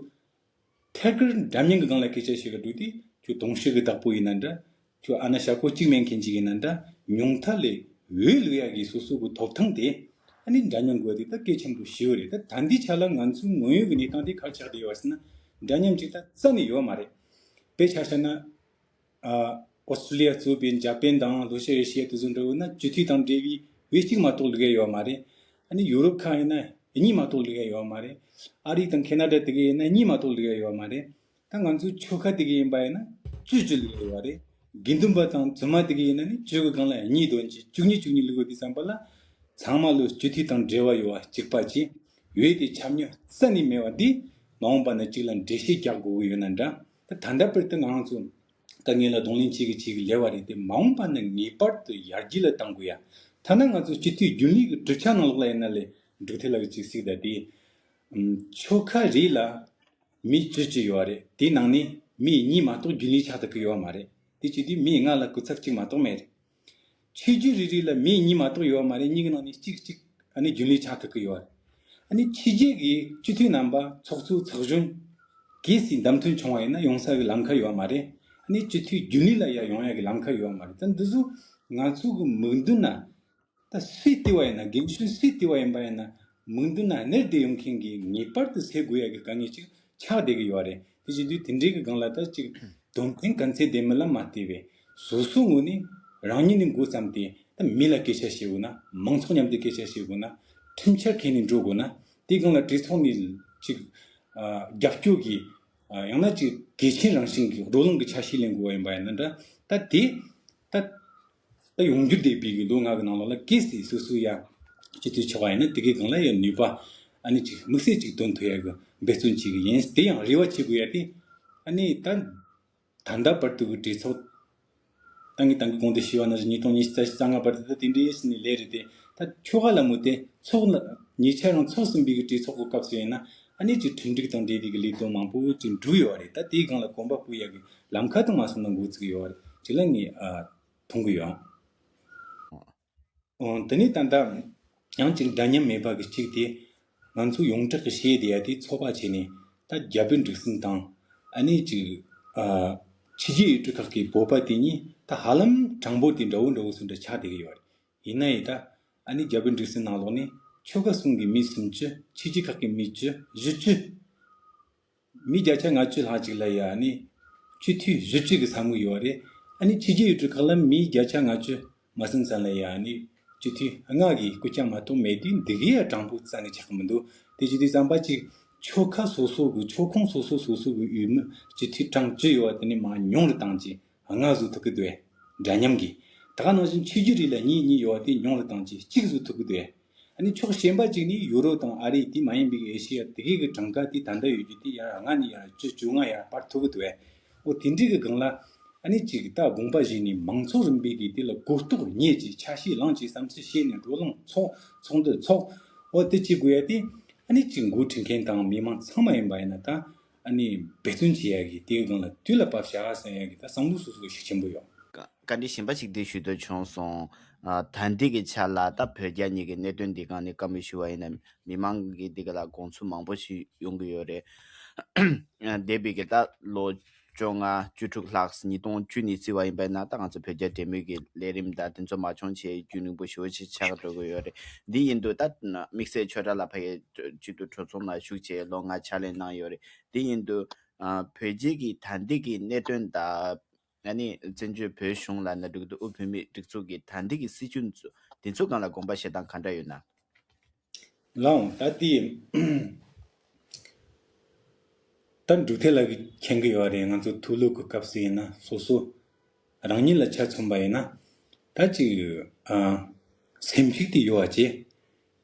ཐད་ཀར་འདྲ་མཉམ་གྱི་སྒང་ལ་སྐད་ཆ་བཤད་གི་འདུག་དེ་ཁྱོད་དུང་ཕྱུར་གྱི་བདག་པོ་ཡིན་ན་འདྲ། ཁྱོད་ཨ་ན་ཤ་ཁོ་གཅིག་མེད་མཁན་ཅིག་ཡིན་ན་འདྲ། ཉུང་མཐའ་ལས་འོས་བླུག་ཡ་གི་སོ་སོ་གི་ཐོབ་ཐང་དེ་ཨ་ནི་འདྲ་མཉམ་དགོས་དེ་ད་གལ་ཆེན་པོ་ཞེ་པོ་རེད། ད་ད་འདི་ཆ་ལ་ང་ཚོའི་དངོས་ཡོད་ཀྱི་གནས་སྟངས་དེ་ག་རེ་ཆགས་བསྡད་ཡོད་པ་ཟེར་ན། འདྲ་མཉམ་ཅིག་ད་རྩ་ནས་ཡོད་མ་རེད། དཔེ་ཆ་བཞག་ན། ཨོ་སི་ཀྲི་ལི་ཡ་གཙོས་པའི་འཇར་པན་དང་ལྷོ་ཤར་ཨེ་ཤི་ཡ་དེ་ཚོ་འདྲ་བོ་ན་སྤྱི་འཐུས་དང་འབྲེལ་བའི་འོས་གཅིག་མ་གཏོགས་བླུག་ཡ་ཡོད་མ་རེད། ཨ་ནི་ཡུ་རོབ་ཁག་ཡིན་ན་གཉིས་མ་གཏོགས་བླུག་ཡ་ཡོད་མ་རེད། ཨ་རི་དང་ཁེ་ན་ཌ་དེ་ག་ཡིན་ན་གཉིས་མ་གཏོགས་བླུག་ཡ་ཡོད་མ་རེད། ད་ང་ཚོའི་ཆོལ་ཁ་དེ་ག་ཡིན་པ་ཡིན་ན་བཅུ་བཅུ་བླུག་ཡ་ཡོད་རེད། དགེ་འདུན་པ་དང་བཙུན་མ་དེ་ག་ཡིན་ན་ནི་བཅུ་གི་སྒང་ལ་གཉིས་འདོན་གྱི་བཅུ་གཉིས་བཅུ་གཉིས་བླུག་ཡོད་དུས་ཙམ་པ་ལ། ཚང་མ་ལོ་སྤྱི་འཐུས་དང་འབྲེལ་བ་ཡོད་པ་གཅིག་པ་གཅིག་འོས་དེ་ཆ་སྙོམས་རྩ་ནས་མེད་པ་འདི་མ་འོངས་པ་ན་གཅིག་ལ་འགྲེལ་བཤད་རྒྱག་དགོས་ཀྱི་ཡོད་ན་འདྲ། ད་ད་ལྟ་བར་དུ་ང་རང་ཚོ་དཀའ་ངལ་ལ་གདོང་ལེན་བྱེད་ཀྱི་བྱེད་ཀྱི་ལས་པ་རེད་དེ། མ་འོངས་པ་ན་ངེས་པར་དུ་ཡར་རྒྱས་ལ་གཏང་དགོས་ཡ། ཐ་ན་ང་ཚོ་སྤྱི་འཐུས་རྒྱུན་ལས་ཀྱི་གྲུབ་ཆ་ནང་ལོགས་ལ་ཡིན་ན་ལས་འབྲུག་ཐེ་ལ་གི་ཅིག་གཟིགས་ད་དེ། ཨམ། ཆོལ་ཁ་རེ་ལ་མི་བཅུ་བཅུ་ཡོད་རེད། དེའི་ནང་ནས་མི་གཉིས་མ་གཏོགས་རྒྱུན་ལས་ཆགས་ཐུབ་ཀྱི་ཡོད་མ་རེད། དེ་བྱས་དུས་མི་ལྔ་ལ་སྐུ་ཚབ་གཅིག་མ་གཏོགས་མེད་རེད། ཆོས་བརྒྱུད་རེ་རེ་ལ་མི་གཉིས་མ་གཏོགས་ཡོད་མ་རེད། གཉིས་ཀྱི་ནང་ནས་གཅིག་གཅིག་ཨ་ནི་རྒྱུན་ལས་ཆགས་ཐུབ་ཀྱི་ཡོད་རེད། ཨ་ནི་ཕྱི་རྒྱལ་གྱི་སྤྱི་འཐུས་རྣམ་པ་ཚོགས་གཙོ་ཚོགས་གཞོན་གལ་སྲིད་བདམས་ཐོན་བྱུང་བ་ཡིན་ན་ཡོང་ས་གི་ལམ་ཁ་ཡོད་མ་རེད། ཨ་ནི་སྤྱི་འཐུས་རྒྱུན་ལས་ལ་ཡ་ཡོང་ཡ་གི་ལམ་ཁ་ཡོད་མ་རེད། ད་འདི་ཚོ་ང་ཚོ་གི་མིག་མདུན་ན། ད་སུས་བལྟས་པ་ཡིན་ན། རྒན་གཞོན་སུས་བལྟས་པ་ཡིན་པ་ཡིན་ན། མིག་མདུན་ན་གནས་བསྡད་ཡོང་མཁན་གྱི་ངེས་པར་དུ་སེལ་དགོས་ཡ་གི་དཀའ་ངལ་ཅིག་ཆགས་བསྡད་ཀྱི་ཡོད་རེད། དེ་བྱེད་དུས་དེ་འདྲའི་གི་སྒང་ལ་ད་ཅིག་དོན་ཕན་ག་ཚད་ལྡན་མིན་ལ་མ་ལྟོས་པའི་སོ་སོའི་ངོས་ནས་རང་ཉིད་ནས་འགོ་བརྩམས་ཏེ། ད་མི་ལ་སྐད་ཆ་བཤད་དགོས་ན། མང་ཚོགས་མཉམ་དུ་སྐད་ཆ་བཤད་དགོས་ན། ཁྲིམས་འཆར་འཁྱེར་ནས་འགྲོ་དགོས་ན། དེའི་སྒང་ལ་གྲོས་ཚོགས་ནས་ཅིག་ཨ། རྒྱབ་སྐྱོར་གྱི། ཨ། ཡང་ན་ཅིག་གལ་ཆེན་རང་བཞིན་གྱི་བགྲོ་གླེང་གི་འཆར་གཞི་ལེན་དགོས་པ་ཡིན་པ་ཡིན་ན་འདྲ། ད་དེ་ད། ད་ཡོང་རྒྱུ་བསྡད་པའི་གི་ལོ་ལྔ་གི་ནང་ལོགས་ལ་གལ་སྲིད་སོ་སོ་ཡ་སྤྱི་འཐུས་ཆགས་པ་ཡིན་ན། དེ་གའི་སྒང་ལ་ཡ་ནུས་པ་ཨ་ནི་ཅིག་དམིགས་བསལ་ཅིག་འདོན་ཐུབ་ཡ་གི་འབད་བརྩོན་བྱེད་གི་ཡིན། དེ་ཡང་རེ་བ་བྱེད་དགོས་ཡ་དེ། ཨ་ནི་ད་ད་ལྟ་བར་དུ་གི་གྲོས་ཚོགས། ད་ངས་ད་གིན་གོང་དུ་ཞུས་པ་ནང་བཞིན་ཉིས་སྟོང་ཉི་ཤུ་རྩ་བཞི་རྩ་ལྔ་བར་དུ་ད་དེ་འདྲའི་ཟེར་ནས་ལས་རེད་དེ། ད་ཁྱོ་ག་ལ་མོ་དེ་ཚོགས་ན་ཉེ་ཆར་རང་ཚོགས་ཟིན་པའི་གི་གྲོས་ཚོགས་ཀྱི་སྐབས་སུ་ཡིན་ན། ཨ་ནི་ཅིག་ཁྲིམས་སྒྲིག་དང་འབྲེལ་བའི་གི་ལས་དོན་མང་པོ་ཅིག་འགྲུབ་ཡོད་རེད། ད་དེའི་སྒང་ལ་གོམ་པ་སྤོ་ཡ་གི་ལམ་ཁ་དང་མ་སོང་ན་འགོ་ཚུགས་ཡོད་རེད་ཅིག་ལ་ངས་ཨ། མཐོང་གི་ཡོད། འོ། དེ་ནས་ད་ལྟ་ཡང་ཅིག་འདྲ་མཉམ་མེད་པ་གི་གཅིག་དེ། ང་ཚོ་ཡོངས་གྲགས་ཀྱི་བཤད་བསྡད་ཡ་དེ་ཚོགས་པ་བྱས་ནས་ད་རྒྱ་བོད་འབྲུག་གསུམ་དང་། ཨ་ནི་ཅིག་ཨ། ཕྱི་རྒྱལ་ཡུལ་གྲུ་ཁག་གི་བོད་པ་དེ་གཉིས་ད་ཧ་ལམ་གྲངས་འབོར་དེ་འདྲ་བོ་འདྲ་བོ་སུ་འདྲ་ཆགས་བསྡད་ཀྱི་ཡོད་རེད། ཡིན་ན་ཡང་ད་ཨ་ནི་རྒྱ་བོད་འབྲུག་གསུམ་ནང་ལོགས་ནས་ཆོལ་ཁ་གསུམ་གྱི་མི་སུམ་ཅུ། ཕྱི་རྒྱལ་ཁག་གི་མི་བཅུ། བཞི་བཅུ། མི་བརྒྱ་ཆ་ལྔ་བཅུ་ལྷག་ཅིག་ལ་ཡ་ནི་སྤྱི་འཐུས་བཞི་བཅུ་གི་ས་མིག་ཡོད་རེད། ཨ་ནི་ཕྱི་རྒྱལ་ཡུལ་གྲུ་ཁག་ལ་མི་བརྒྱ་ཆ་ལྔ་བཅུ་མ་ཟིན་ཙམ་ལ་ཡ་ནི་སྤྱི་འཐུས་ལྔ་གི་སྐུ་རྐྱང་མ་གཏོགས་མེད་དུས། འདི་གའི་ཡ་གྲངས་འབོར་རྩ་ནས་ཆགས་ཀྱི་མི་འདུག་དེ་བྱེད་དུས་ཙམ་པ་ཅིག་ཆོལ་ཁ་སོ་སོ་གི། ཆོལ་ཁོངས་སོ་སོ་སོ་སོ་གི་འོས་མི་སྤྱི་འཐུས་གྲངས་བཅུ་ཡོད་པ་དེ་ནས་མར་ཉུང་རུ་བཏང་རྗེས་ལྔ་བཟོ་ཐུབ་ཀྱི་འདུག་འདྲ་མཉམ་གྱིས། ད་ག་ནང་བཞིན་ཆོས་བརྒྱུད་རེ་ལ་གཉིས་གཉིས་ཡོད་པ་དེ་ཉུང་རུ་བཏང་རྗེས་གཅིག་བཟོ་ཐུབ་ཀྱི་འདུག་ཨ་ནི་ཕྱོགས་གཞན་པ་གཅིག་ནས་ཡུ་རོབ་དང་ཨ་རི། དེ་མ་ཡིན་པའི་ཨེ་ཤེ་ཡ་དེ་གའི་གི་གྲངས་ཀ་དེ་ད་ལྟ་ཡོད་རྒྱུ་དེ་ཡར་ལྔ་ནས་ཡར་བཅུ། བཅོ་ལྔ་ཡར་སྤར་ཐུབ་ཀྱི་འདུག་འོ། དེ་འདྲའི་གི་སྒང་ལ་ཨ་ནི་ཅིག་ད་དགོངས་པ་བཞེས་ནས་མང་ཚོགས་རིམ་པའི་གི་དེ་ལ་གོ་རྟོགས་རྙེད་ཅིག་ཆ་ཤས་བླངས་ཅིག་བསམ་ཚུལ་བཤད་ནས་བགྲོ་གླེང་ཚོགས། ཚོགས་འདུ་ཚོགས། འོ། དེ་བྱེད་དགོས་ཡ་དེ་ཨ་ནི་ཅིག་འགོ་ཁྲིད་མཁན་དང་མི་མང་ཚང་མ་ཡིན་པ་ཡིན་ན་ད་ཨ་ནི་འབད་བརྩོན་བྱེད་ཡ་གི་དེའི་སྒང་ལ་དུས་ལ་བབ་བཞག་ཟེར་ཡ་གི་ད་བསམ་བློ་སོ་སོ་ཤུགས་ཆེན་པོ་ཡོད། བཀའ་འདྲི་གཞན་པ་ཞིག་འདི་ཞུ་འདོད་བྱུང་སོང་། ཨ། ད་ལྟའི་གི་ཆ་ལ་ད་བོད་རྒྱ་གཉིས་ཀྱི་གནད་དོན་འདི་སྒང་ནས་བཀའ་མོལ་ཞུ་བ་ཡིན་ན། མི་མང་གི་འདི་ག་ལ་དགོངས་ཚུལ་མང་པོ་ཞིག་ཡོང་གི་ཡོད་རེད། འདས་པའི་གི་ད་ལོ་བཅོ་ལྔ་བཅུ་དྲུག་ལྷག་ཉིས་སྟོང་བཅུ་ནས་བརྩི་བ་ཡིན་པ་ན། ད་ང་ཚོ་བོད་རྒྱ་འབྲེལ་མོལ་གྱི་ལས་རིམ་ད་དེ་ཚོ་མ་བྱུང་བྱས་རྒྱུན་རིང་པོ་ཞེ་པོ་ཅིག་ཆགས་འགྲོ་གི་ཡོད་རེད། འདི་ཡིན་དུས་ད་དམིགས་བསལ་ཆོས་གྲགས་ལགས་ཕ་གི་གཅིག་ཏུ་གྲོས་ཚོགས་ནང་ཞུགས་བྱས་ལོ་ལྔ་ཕྱག་ལས་གནང་ཡོད་རེད། འདི་ཡིན་དུས་ཨ། བོད་རྒྱའི་གི་ད་ལྟའི་གི་གནད་དོན་དང་། ཨ་ནི་བཙན་བྱོལ་བོད་གཞུང་ལབ་ན་འགྲིག་འདུག་དབུས་བོད་མིའི་སྒྲིག་འཛུགས་ཀྱི་ད་ལྟའི་གི་སྲིད་བྱུས་ཚོ་དེ་ཚོ་སྒང་ལ་དགོངས་པ་བཞེས་སྟངས་ག་འདྲ་ཡོད་ན། ལགས་འོང་། ད་དེ་ད་འབྲུག་ཐེ་ལ་གིས་མཁྱེན་གི་ཡོད་རེད། ང་ཚོ་ཐུགས་ལུགས་ཀྱི་སྐབས་སུ་ཡིན་ན་སོ་སོ་རང་ཉིད་ལ་ཆ་མཚོན་པ་ཡིན་ན། ད་ཅིག་ཨ། སེམས་ཤུགས་དེ་ཡོད་པ་བྱས།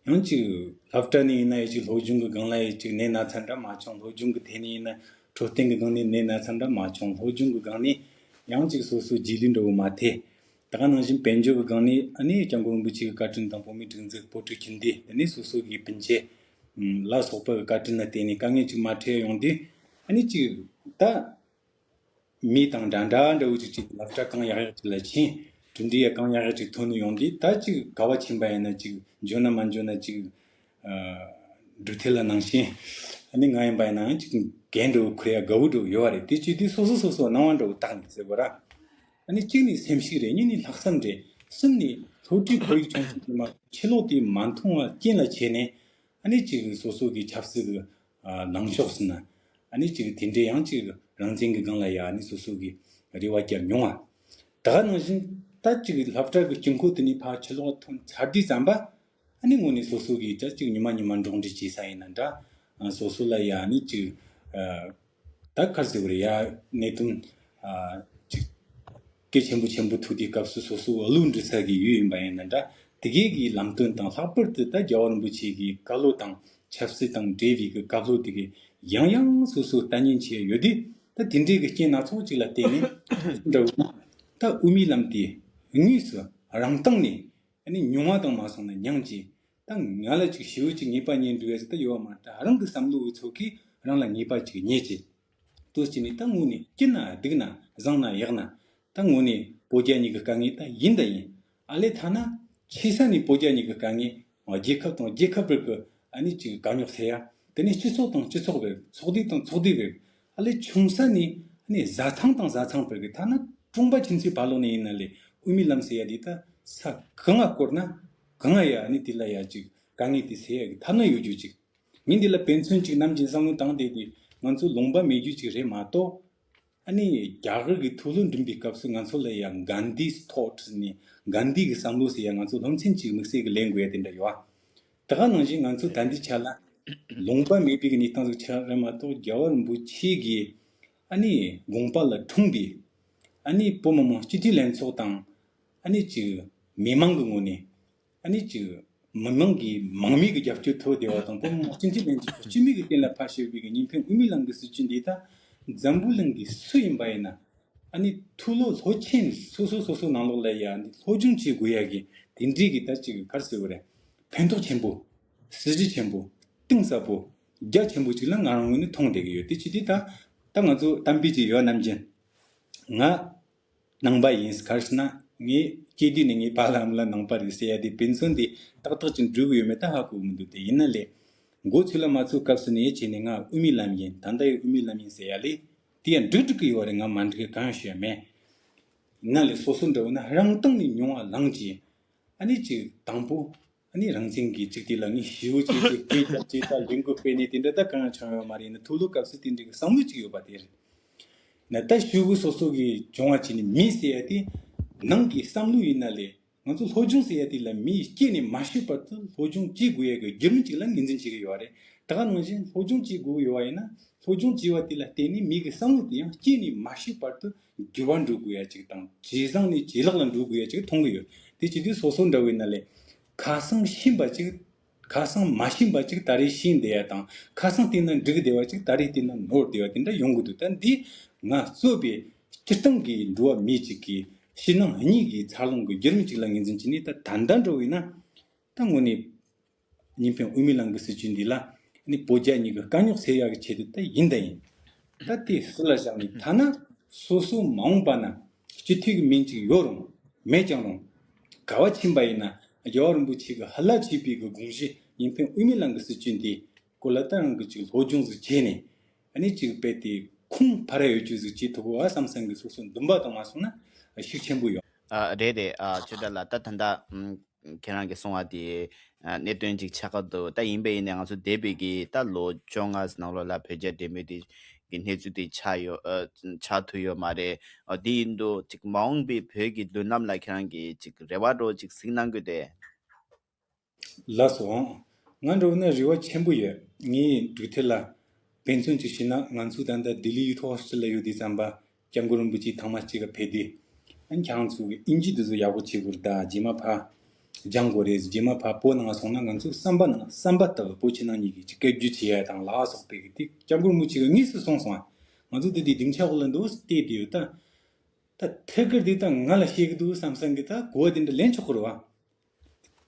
ཡང་ཅིག་སློབ་གྲྭ་ནས་ཡིན་ན་ཡང་ཅིག་སློབ་སྦྱོང་གི་སྒང་ལ་ཡང་ཅིག་ནད་ན་ཚ་འདྲ་མ་བྱུང་། སློབ་སྦྱོང་གི་ཐད་ནས་ཡིན་ན། འཕྲོད་བསྟེན་གི་སྒང་ནས་ནད་ན་ཚ་འདྲ་མ་བྱུང་། སློབ་སྦྱོང་གི་སྒང་ནས་ཡང་ཅིག་སོ་སོ་རྗེས་ལུས་འདྲ་བོ་མ་ཐེབས། ད་ག་ནང་བཞིན་དཔལ་འབྱོར་གི་སྒང་ནས་ཨ་ནི་སྐྱབས་མགོན་རིན་པོ་ཆེ་གི་བཀའ་དྲིན་དང་བོད་མིའི་སྒྲིག་འཛུགས་བོད་ཕྲུག་ཁྱིམ་སྡེ་དེ་ནས་སོ་སོ་གི་སྤུན་མཆེད་ལ་སོགས་པ་གི་བཀའ་དྲིན་ལ་བརྟེན་ནས་དཀའ་ངལ་ཅིག་མ་འཕྲད་ཡོང་དུས། ཨ་ནི་ཅིག་ད་མི་དང་འདྲ་འདྲ་འདྲ་བོ་ཅིག་ཅིག་སློབ་གྲྭ་གང་ཡག་ཡག་ཅིག་ལ་ཕྱིན། གྲུབ་འབྲས་ཡ་གང་ཡག་ཡག་ཅིག་ཐོན་ནས་ཡོང་དུས། ད་ཅིག་ག་བ་ཕྱིན་པ་ཡིན་ན་ཅིག་འཇོན་ན་མ་འཇོན་ན་ཅིག་ཨ་འབྲུག་ཐེ་ལ་ནང་བཞིན། ཨ་ནི་ང་ཡིན་པ་ཡིན་ན་ཅིག་འགན་འགྲོ་ཁུར་ཡ་དགའ་བོ་འགྲོ་ཡོད་བ་རེད། དེ་བྱེད་དུས་སོ་སོ་སོ་སོ་སྣང་བ་འདྲ་བོ་བཏགས་ནས་ཟེར་དགོས་ར། ཨ་ནི་གཅིག་ནས་སེམས་ཤུགས་རེད། གཉིས་ནས་ལྷག་བསམ་རེད། གསུམ་ནས་སློབ་གྲྭའི་ཁོར་ཡུག་ཆུང་ཆུང་དེ་མ་ཆུ་ལོག་དེ་མ་མཐོང་བ་རྐྱེན་ལ་བྱས་ནས། ཨ་ནི་ཅིག་སོ་སོ་གི་ཆབ་སྲིད་ཀྱི་ཨ་ལངས་ཕྱོགས་ཟིན་ན། ཨ་ནི་ཅིག་དེ་འདྲའི་ཡང་ཅིག་རང་བཙན་གྱི་སྒང་ལ་ཡ་ཨ་ནི་སོ་སོ་གི་རེ་བ་བརྒྱབ་མྱོང་བ། ད་ག་ནང་བཞིན་ད་ཅིག་སློབ་གྲྭ་གི་དཀྱིལ་འཁོར་དེ་ནས་ཕར་ཕྱི་ལོགས་ཐོན་ཚར་དུས་ཙམ་པ། ཨ་ནི་དངོས་ནས་སོ་སོ་གིས་ད་ཅིག་ཉི་མ་ཉི་མ་འགྲོགས་འདྲིས་བྱེད་ས་ཡིན་ན་འདྲ། ཨ་སོ་སོ་ལ་ཡ་ཨ་ནི་ཅིག་ཨ་ད་ག་རེ་ཟེར་དགོས་རེད། ཡ་གནད་དོན་ཨ་ཅིག་གལ་ཆེན་པོ་ཆེན་པོ་ཐུག་དུས་སྐབས་སུ་སོ་སོ་བློ་འདྲི་ས་གི་ཡུལ་ཡིན་པ་ཡིན་ན་འདྲ། དེ་གའི་གི་ལམ་སྟོན་དང་། ལྷག་པར་དུ་ད་རྒྱལ་བ་རིན་པོ་ཆེ་གི་བཀའ་སློབ་དང་ཆབ་སྲིད་དང་འབྲེལ་བའི་གི་བཀའ་སློབ་དེ་གི་ཡང་ཡང་སོ་སོ་ལྟ་ཉན་བྱས་ཡོད་དུས། ད་དེ་འདྲའི་གི་རྐྱེན་སྣ་ཚོགས་ཅིག་ལ་བརྟེན་ནས་འདྲ་བོ། ད་དབུ་མའི་ལམ་དེ་དངོས་སུ་རང་སྟེང་ནས་ཨ་ནི་མྱོང་བ་དང་མ་སོང་ན་མྱངས་ཀྱི། ད་ང་ལ་ཅིག་ཞེ་པོ་ཅིག་ངེས་པ་རྙེད་འགྲོ་ཡ་ཟེར་ད་ཡོད་མ་རེད། རང་གི་བསམ་བློ་གི་ཚོགས་ཀྱིས་རང་ལ་ངེས་པ་ཅིག་རྙེད་ཀྱི། ལྟོས་ཀྱི་ནི་ད་དངོས་ནས་སྐྱིད་ན་སྡུག་ན་བཟང་ན་ཡག་ན། ད་དངོས་ནས་བོད་རྒྱ་གཉིས་ཀྱི་དཀའ་ངལ་ད་ཡིན་ད་ཡིན། ཨ་ལས་ཐ་ན་ཆེ་ས་ནས་བོད་རྒྱ་གཉིས་ཀྱི་དཀའ་ངལ། རྒྱལ་ཁབ་དང་རྒྱལ་ཁབ་བར་གྱི་ཨ་ནི་ཅིག་དཀའ་རྙོག་སེལ་ཡ། དེ་ནས་སྤྱི་ཚོགས་དང་སྤྱི་ཚོགས་བར། ཚོགས་སྡེ་དང་ཚོགས་སྡེ་བར། ཨ་ལས་ཆུང་ས་ནས་ཨ་ནི་བཟའ་ཚང་དང་བཟའ་ཚང་བར་གྱི། ཐ་ན་གྲོང་པ་ཁྱིམ་མཚེས་བར་ལོགས་ནས་ཡིན་ན་ལས་དབུ་མའི་ལམ་ཟེར་ཡ་དེ་ད་ས་གང་ང་བསྐོར་ན་གང་ང་ཡ་ཨ་ནི་དེ་ལ་ཡ་ཅིག་དཀའ་ངལ་དེ་སེལ་ཡ་གི་ཐབས་སྣ་ཡོད་རྒྱུ་ཅིག་ངས་འདི་ལ་དཔེ་མཚོན་གཅིག་ནམ་རྒྱུན་བསམ་བློ་བཏང་བསྡད་དེ། ང་ཚོ་ལུང་པ་མེད་རྒྱུ་ཅིག་རེད་མ་གཏོགས། ཨ་ནི་རྒྱ་གར་གྱི་མཐོ་སློབ་འགྲིམ་པའི་སྐབས་སུ་ང་ཚོ་ལ་ཡང་གྷན་དྷི'ས་ཐོཊ་ནས་གྷན་དྷི་གི་བསམ་བློ་ཟེར་ཡ་ང་ཚོ་སློབ་ཚན་གཅིག་དམིགས་བསལ་གྱི་ལེན་དགོས་ཡ་དེ་འདྲ་ཡོད། ད་ག་ནང་བཞིན་ང་ཚོ་ད་ལྟའི་ཆ་ལ་ལུང་པ་མེད་པའི་གི་གནས་སྟངས་ཟིག་ཆགས་རེད་མ་གཏོགས། རྒྱལ་བ་རིན་པོ་ཆེ་གི་ཨ་ནི་དགོངས་པ་ལ་འཁྲུངས་པའི་ཨ་ནི་བོད་མི་མང་སྤྱི་འཐུས་ལྷན་ཚོགས་དང་། ཨ་ནི་ཅིག་མི་མང་གི་ངོས་ནས། ཨ་ནི་ཅིག་མི་མང་གི་མང་མོས་ཀྱི་རྒྱབ་སྐྱོར་ཐོབ་བསྡད་པ་དང་། བོད་མི་སྤྱི་འཐུས་ལྷན་ཚོགས་སྤྱི་མོས་ཀྱི་གཏན་ལ་ཕབ་བཞག་པའི་གི་གཉིས་ཕན་དབུ་མའི་ལམ་གྱི་སྲིད་བྱུས་འདི་ད་འཛམ་བུ་གླིང་གི་སུ་ཡིན་པ་ཡིན་ན། ཨ་ནི་མཐོ་སློབ་སློབ་ཆེན་སོ་སོ་སོ་སོ་ནང་ལོགས་ལ་ཡ་ཨ་ནི་སློབ་སྦྱོང་བྱེད་དགོས་ཡ་གི་དེ་འདྲའི་གི་ད་ཅིག་ག་རེ་ཟེར་དགོས་རེད། ཕན་ཐོགས་ཆེན་པོ། གཟི་བརྗིད་ཆེན་པོ། གཏིང་ཟབ་པོ། རྒྱ་ཆེན་པོ་ཅིག་ལ་ང་རང་ངོས་ནས་མཐོང་བསྡད་ཀྱི་ཡོད། དེ་བྱེད་དུས་ད་ད་ང་ཚོ་གཏམ་དཔེ་ཅིག་ཡོད། ནམ་རྒྱུན་ང་ནང་པ་ཡིན། ག་རེ་ཟེར་ན་ངས་སྐྱེས་དུས་ནས་ངའི་ཕ་ལ་ཨ་མ་ལ་ནང་པ་རེད་ཟེར་ཡ་དེ་དཔེ་མཚོན་དེ་ཏག་ཏག་ཅིག་འགྲོ་གི་ཡོད་མེད་ད་ཧ་གོ་གི་མི་འདུག་དེ་ཡིན་ན་ལས་འགོ་ཚུགས་ལ་མ་ཚུགས་སྐབས་སུ་ནས་བྱས་ནས་ང་དབུ་མའི་ལམ་ཡིན། ད་ལྟ་ཡང་དབུ་མའི་ལམ་ཡིན་ཟེར་ཡ་ལས་དེ་ཡང་འགྲིག་འགྲིག་གི་ཡོད་རེད། ང་མ་འགྲིག་གི་གང་ཡང་ཞུ་ཡ་མེད། ཡིན་ན་ལས་སོ་སོ་འདྲ་བོ་ན་རང་སྟེང་ནས་མྱོང་བ་ལངས་ཀྱི། ཨ་ནི་ཅིག་དང་པོ། ཨ་ནི་རང་བཙན་གྱི་ཅིག་དེ་ལ་ངས་ཞེ་པོ་ཅིག་ཅིག་སྐད་རྒྱབ་ཅིག་ད་ལས་འགུལ་སྤེལ་ནས་དེ་འདྲ་ད་གང་ཡང་བྱུང་ཡོད་མ་རེད། ཡིན་ན་མཐོ་སློབ་སྐབས་སུ་དེ་འདྲའི་གི་བསམ་བློ་ཅིག་ཡོད་པ་དེ་རེད། ན་ད་ཞུ་གི་སོ་སོ་གི་སྦྱོང་བ་བྱས་ནས་མི་ཟེར་ཡ་དེ་ནང་གི་བསམ་བློ་ཡིན་ན་ལས། ང་ཚོ་སློབ་སྦྱོང་ཟེར་ཡ་དེ་ལ་མིས་སྐྱེས་ནས་མ་ཤི་བར་དུ་སློབ་སྦྱོང་བྱེད་དགོས་ཡ་གི་བརྒྱུད་རིམ་ཅིག་ལ་ངོས་འཛིན་བྱེད་ཀྱི་ཡོད་རེད། ད་ག་ནང་བཞིན་སློབ་སྦྱོང་བྱེད་དགོས་ཡོད་པ་ཡིན་ན། སློབ་སྦྱོང་བྱས་པ་དེ་ལ་བརྟེན་ནས་མི་གི་བསམ་བློ་དེ་ཡང་སྐྱེས་ནས་མ་ཤི་བར་དུ་འགྱུར་བ་འགྲོ་དགོས་ཡ་ཅིག་དང་། ཇེ་བཟང་ནས་ཇེ་ལེགས་ལ་འགྲོ་དགོས་ཡ་ཅིག་མཐོང་གི་ཡོད། དེ་བྱེད་དུས་སོ་སོ་འདྲ་བོ་ཡིན་ན་ལས། ཁ་སང་ཤེས་པ་ཅིག་ཁ་སང་མ་ཤེས་པ་ཅིག་ད་རེས་ཤེས་བསྡད་ཡ་དང་། ཁ་སང་བལྟས་ན་འགྲིག་བསྡད་པ་ཅིག་ད་རེས་བལྟས་ན་ནོར་བསྡད་པ་དེ་འདྲ་ཡོང་གི་འདུག་ད་འདི་ང་གཙོས་པའི་སྤྱིར་བཏང་གི་འགྲོ་བ་མི་གཅིག་གི་ཕྱི་ནང་གཉིས་ཀྱི་འཚར་ལོངས་ཀྱི་བརྒྱུད་རིམ་ཅིག་ལ་ངོས་འཛིན་བྱས་ནས། ད་ད་ལྟ་འདྲ་བོ་ཡིན་ན། ད་དངོས་གནས་གཉིས་ཕན་དབུ་མའི་ལམ་གྱི་སྲིད་བྱུས་འདི་ལ་ནི་བོད་རྒྱ་གཉིས་ཀྱི་དཀའ་རྙོག་སེལ་ཡག་གི་ཆེད་དུ་ད་ཡིན་ད་ཡིན། ད་དེ་ཟུར་ལ་བཞག་ནས། ཐ་ན་སོ་སོ་མ་འོངས་པ་ན་སྤྱི་འཐུས་ཀྱི་མིང་ཅིག་ཡོད་རུང་མེད་ཀྱང་རུང་། ག་བ་ཕྱིན་པ་ཡིན་ན་རྒྱལ་བ་རིན་པོ་ཆེ་གི་ཧ་ལ་བྱས་པའི་གི་དགོངས་གཞི་གཉིས་ཕན་དབུ་མའི་ལམ་གྱི་སྲིད་བྱུས་འདི་སྐོར་ལ་ད་རང་གི་ཅིག་སློབ་སྦྱོང་ཟིག་བྱས་ནས། ཨ་ནི་ཅིག་རྦད་དེ་ཁུངས་ཕར་ཡོད་རྒྱུ་ཟིག་བྱེད་ཐུབ་པ་བསམ་བསམ་གི་སོ་སོ་འདུན་པ་དང་མ་སོང་ན་ཤུགས་ཆེན་པོ་ཡོད། ཨ་རེད་རེད། ཨ་ཆོས་གྲགས་ལགས། ད་ད་ལྟ་ཨམ། ཁྱེད་རང་གིས་གསུངས་པ་དེ་ཨ་གནད་དོན་ཅིག་ཆགས་ཀྱི་འདུག་ད་ཡིན་པ་ཡིན་ནའི་ང་ཚོ་འདས་པའི་གི་ད་ལོ་བཅོ་ལྔ་ནང་ལོགས་ལ་བོད་རྒྱ་འབྲེལ་མོལ་དེ་གི་གནས་ཚུལ་དེ་ཆགས་ཡོད། ཨ་ཆགས་ཐུབ་ཡོད་མ་རེད། ཨ་དེ་ཡིན་དུས་ཅིག་མ་འོངས་པའི་བོད་ཀྱི་མདུན་ལམ་ལ་ཁྱེད་རང་གིས་ཅིག་རེ་བ་འདྲ་བོ་ཅིག་གཟིགས་གནང་གི་འདུག་ལགས་སོ། ང་འདྲ་བོ་ན་རེ་བ་ཆེན་པོ་ཡོད། ངས་འབྲུག་ཐེ་ལ་དཔེ་མཚོན་ཅིག་བྱས་ན། ང་ཚོ་ད་ལྟ་ལྡི་ལི་ཡུ་ཐི་ཧོ་སི་ཊལ་ལ་ཡོད་དུས་ཙམ་པ། སྐྱབས་མགོན་རིན་པོ་ཆེ་ཐེངས་མ་གཅིག་ག་ཕེབས་དུས། ཨ་ཁྱེད་རང་ཚོ་གི་ཨིན་ཇི་འདི་ཚོ་ཡག་པོ་བྱེད་དགོས་རེད། ད་རྗེས་མ་ཕར་སྦྱང་དགོས་རེད། རྗེས་མ་ཕར་བོད་ནང་སོང་ན་ང་ཚོ་བསམ་པ་ནང་བསམ་པ་ལྟ་བུ་བོད་ཕྱི་ནང་གཉིས་ཀྱི་ཅིག་སྐད་སྒྱུར་བྱེད་ཡ་དང་ལ་སོགས་པའི་གི་དེ་སྐྱབས་མགོན་རིན་པོ་ཆེ་གི་དངོས་སུ་གསུངས་སོང་ང་ཚོ་དེ་དུས་སྡིངས་ཆ་འོག་ལ་འདུག་བལྟས་དུས། ད་ད་ཐད་ཀར་དེ་ད་ང་ལ་བཤད་གི་འདུག་བསམ་བསམ་གི་ད་གོ་བ་དེ་འདྲ་ལེན་ཆོག་གི་རེད་བ།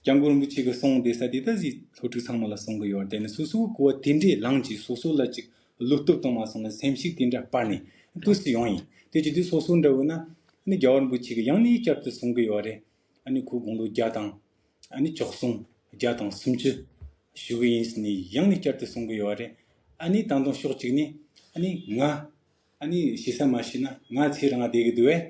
སྐྱབས་མགོན་རིན་པོ་ཆེ་གི་གསུང་དེ་ས་དེ་ད་གཟིགས། སློབ་ཕྲུག་ཚང་མ་ལ་གསུང་གི་ཡོད། དེ་ནི་སོ་སོའི་གོ་བ་དེ་འདྲའི་ལངས་ཀྱིས་སོ་སོ་ལ་ཅིག་བློ་སྟོབས་དང་མ་སོང་ན་སེམས་ཤུགས་དེ་འདྲ་སྤར་ནས་དུས་སུ་ཡོང་ཡིན། དེ་བྱེད་དུས་སོ་སོ་འདྲ་བོ་ན་ ནི་རྒྱལ་བ་རིན་པོ་ཆེ་གིས་ཡང་ནས་བསྐྱར་དུ་གསུང་གི་ཡོད་རེད། ཨ་ནི་ཁོ་དགུང་ལོ་བརྒྱ་དང་ཨ་ནི་བཅུ་གསུམ་བརྒྱ་དང་སུམ་ཅུ་བཞུགས་གི་ཡིན་ཟེར་ནས་ཡང་ནས་བསྐྱར་དུ་གསུང་གི་ཡོད་རེད། ཨ་ནི་ད་དུང་ཕྱོགས་གཅིག་ནས་ཨ་ནི་ང་ཨ་ནི་ཤེས་ས་མ་ཤེས་ན་ང་ཚེ་རིང་བསྡད་གི་འདུག་བས།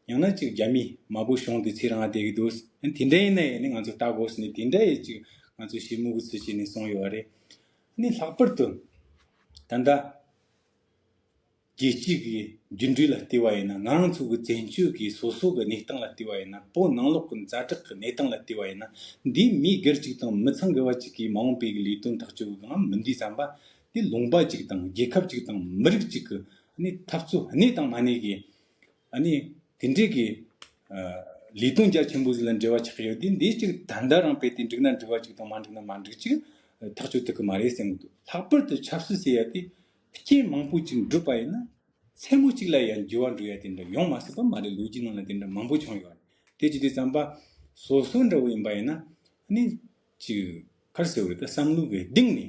ཡང་ན་ཅིག་རྒྱ་མིའི་དམར་པོ་གཞུང་དེ་ཚེ་རིང་བསྡད་གི་འདུག་ཨ་ནི་དེ་འདྲ་ཡིན་ན་ཡང་ནི་ང་ཚོ་ལྟ་དགོས་ཟེར་ནས་དེ་འདྲ་ཡི་ཅིག་ང་ཚོ་ཞེ་མུག་གི་ཚུལ་བྱས་ནས་གསུངས་ཡོད་རེད། ཨ་ནི་ལྷག་པར་དུ་ད་ལྟ་རྒྱལ་སྤྱི་གི་འགྱུར་འགྲོས་ལ་བལྟས་པ་ཡིན་ན། ང་རང་ཚོ་གི་བཙན་བྱོལ་གྱི་སོ་སོ་གི་གནས་སྟངས་ལ་བལྟས་པ་ཡིན་ན། བོད་ནང་ལོགས་ཀྱི་ཛ་དྲག་གི་གནས་སྟངས་ལ་བལྟས་པ་ཡིན་ན། འདིའི་མི་སྒེར་གཅིག་དང་མི་ཚང་སྒེར་བ་གཅིག་གིས་མ་འོངས་པའི་གི་ལས་དོན་ཐག་གཅོད་གི་སྒང་མི་འདི་བསམ་པ་དེ་ལུང་པ་གཅིག་དང་རྒྱལ་ཁབ་གཅིག་དང་མི་རིགས་གཅིག་གི་ཨ་ནི་འཐབ་རྩོད་གནས་དང་མ་གནས་ཀྱི་ཨ་ནི་དེ་འདྲའི་གི་ཨ་ལས་དོན་རྒྱ་ཆེན་པོ་ཟིག་ལ་འབྲེལ་བ་ཆགས་ཡོད་དེ། འདི་གཅིག་ད་ལྟ་རང་དཔེ་དེ་འགྲིག་ན་འགྲིག་པ་གཅིག་དང་མ་འགྲིག་ན་མ་འགྲིག་གཅིག་ཐག་གཅོད་ཐུབ་གི་མ་རེད་བསམ་གི་འདུག་ལྷག་པར་དུ་ཆབ་སྲིད་ཟེར་ཡ་དེ་རྐྱེན་མང་པོ་ཅིག་འགྲུབ་པ་ཡིན་ན། མཚན་མོ་གཅིག་ལ་ཡང་འགྱུར་བ་འགྲོ་ཡ་དེ་འདྲ་ཡོང་མ་སྲིད་པ་མ་རེད། ལོ་རྒྱུས་ནང་ལ་དེ་འདྲ་མང་པོ་བྱུང་ཡོད་རེད། དེ་བྱེད་དུས་ཙམ་པ་སོ་སོ་འདྲ་བོ་ཡིན་པ་ཡིན་ན་ནི་ཅིག་ག་རེ་ཟེར་བ་རེད། ད་བསམ་བློ་གི་གཏིང་ནས་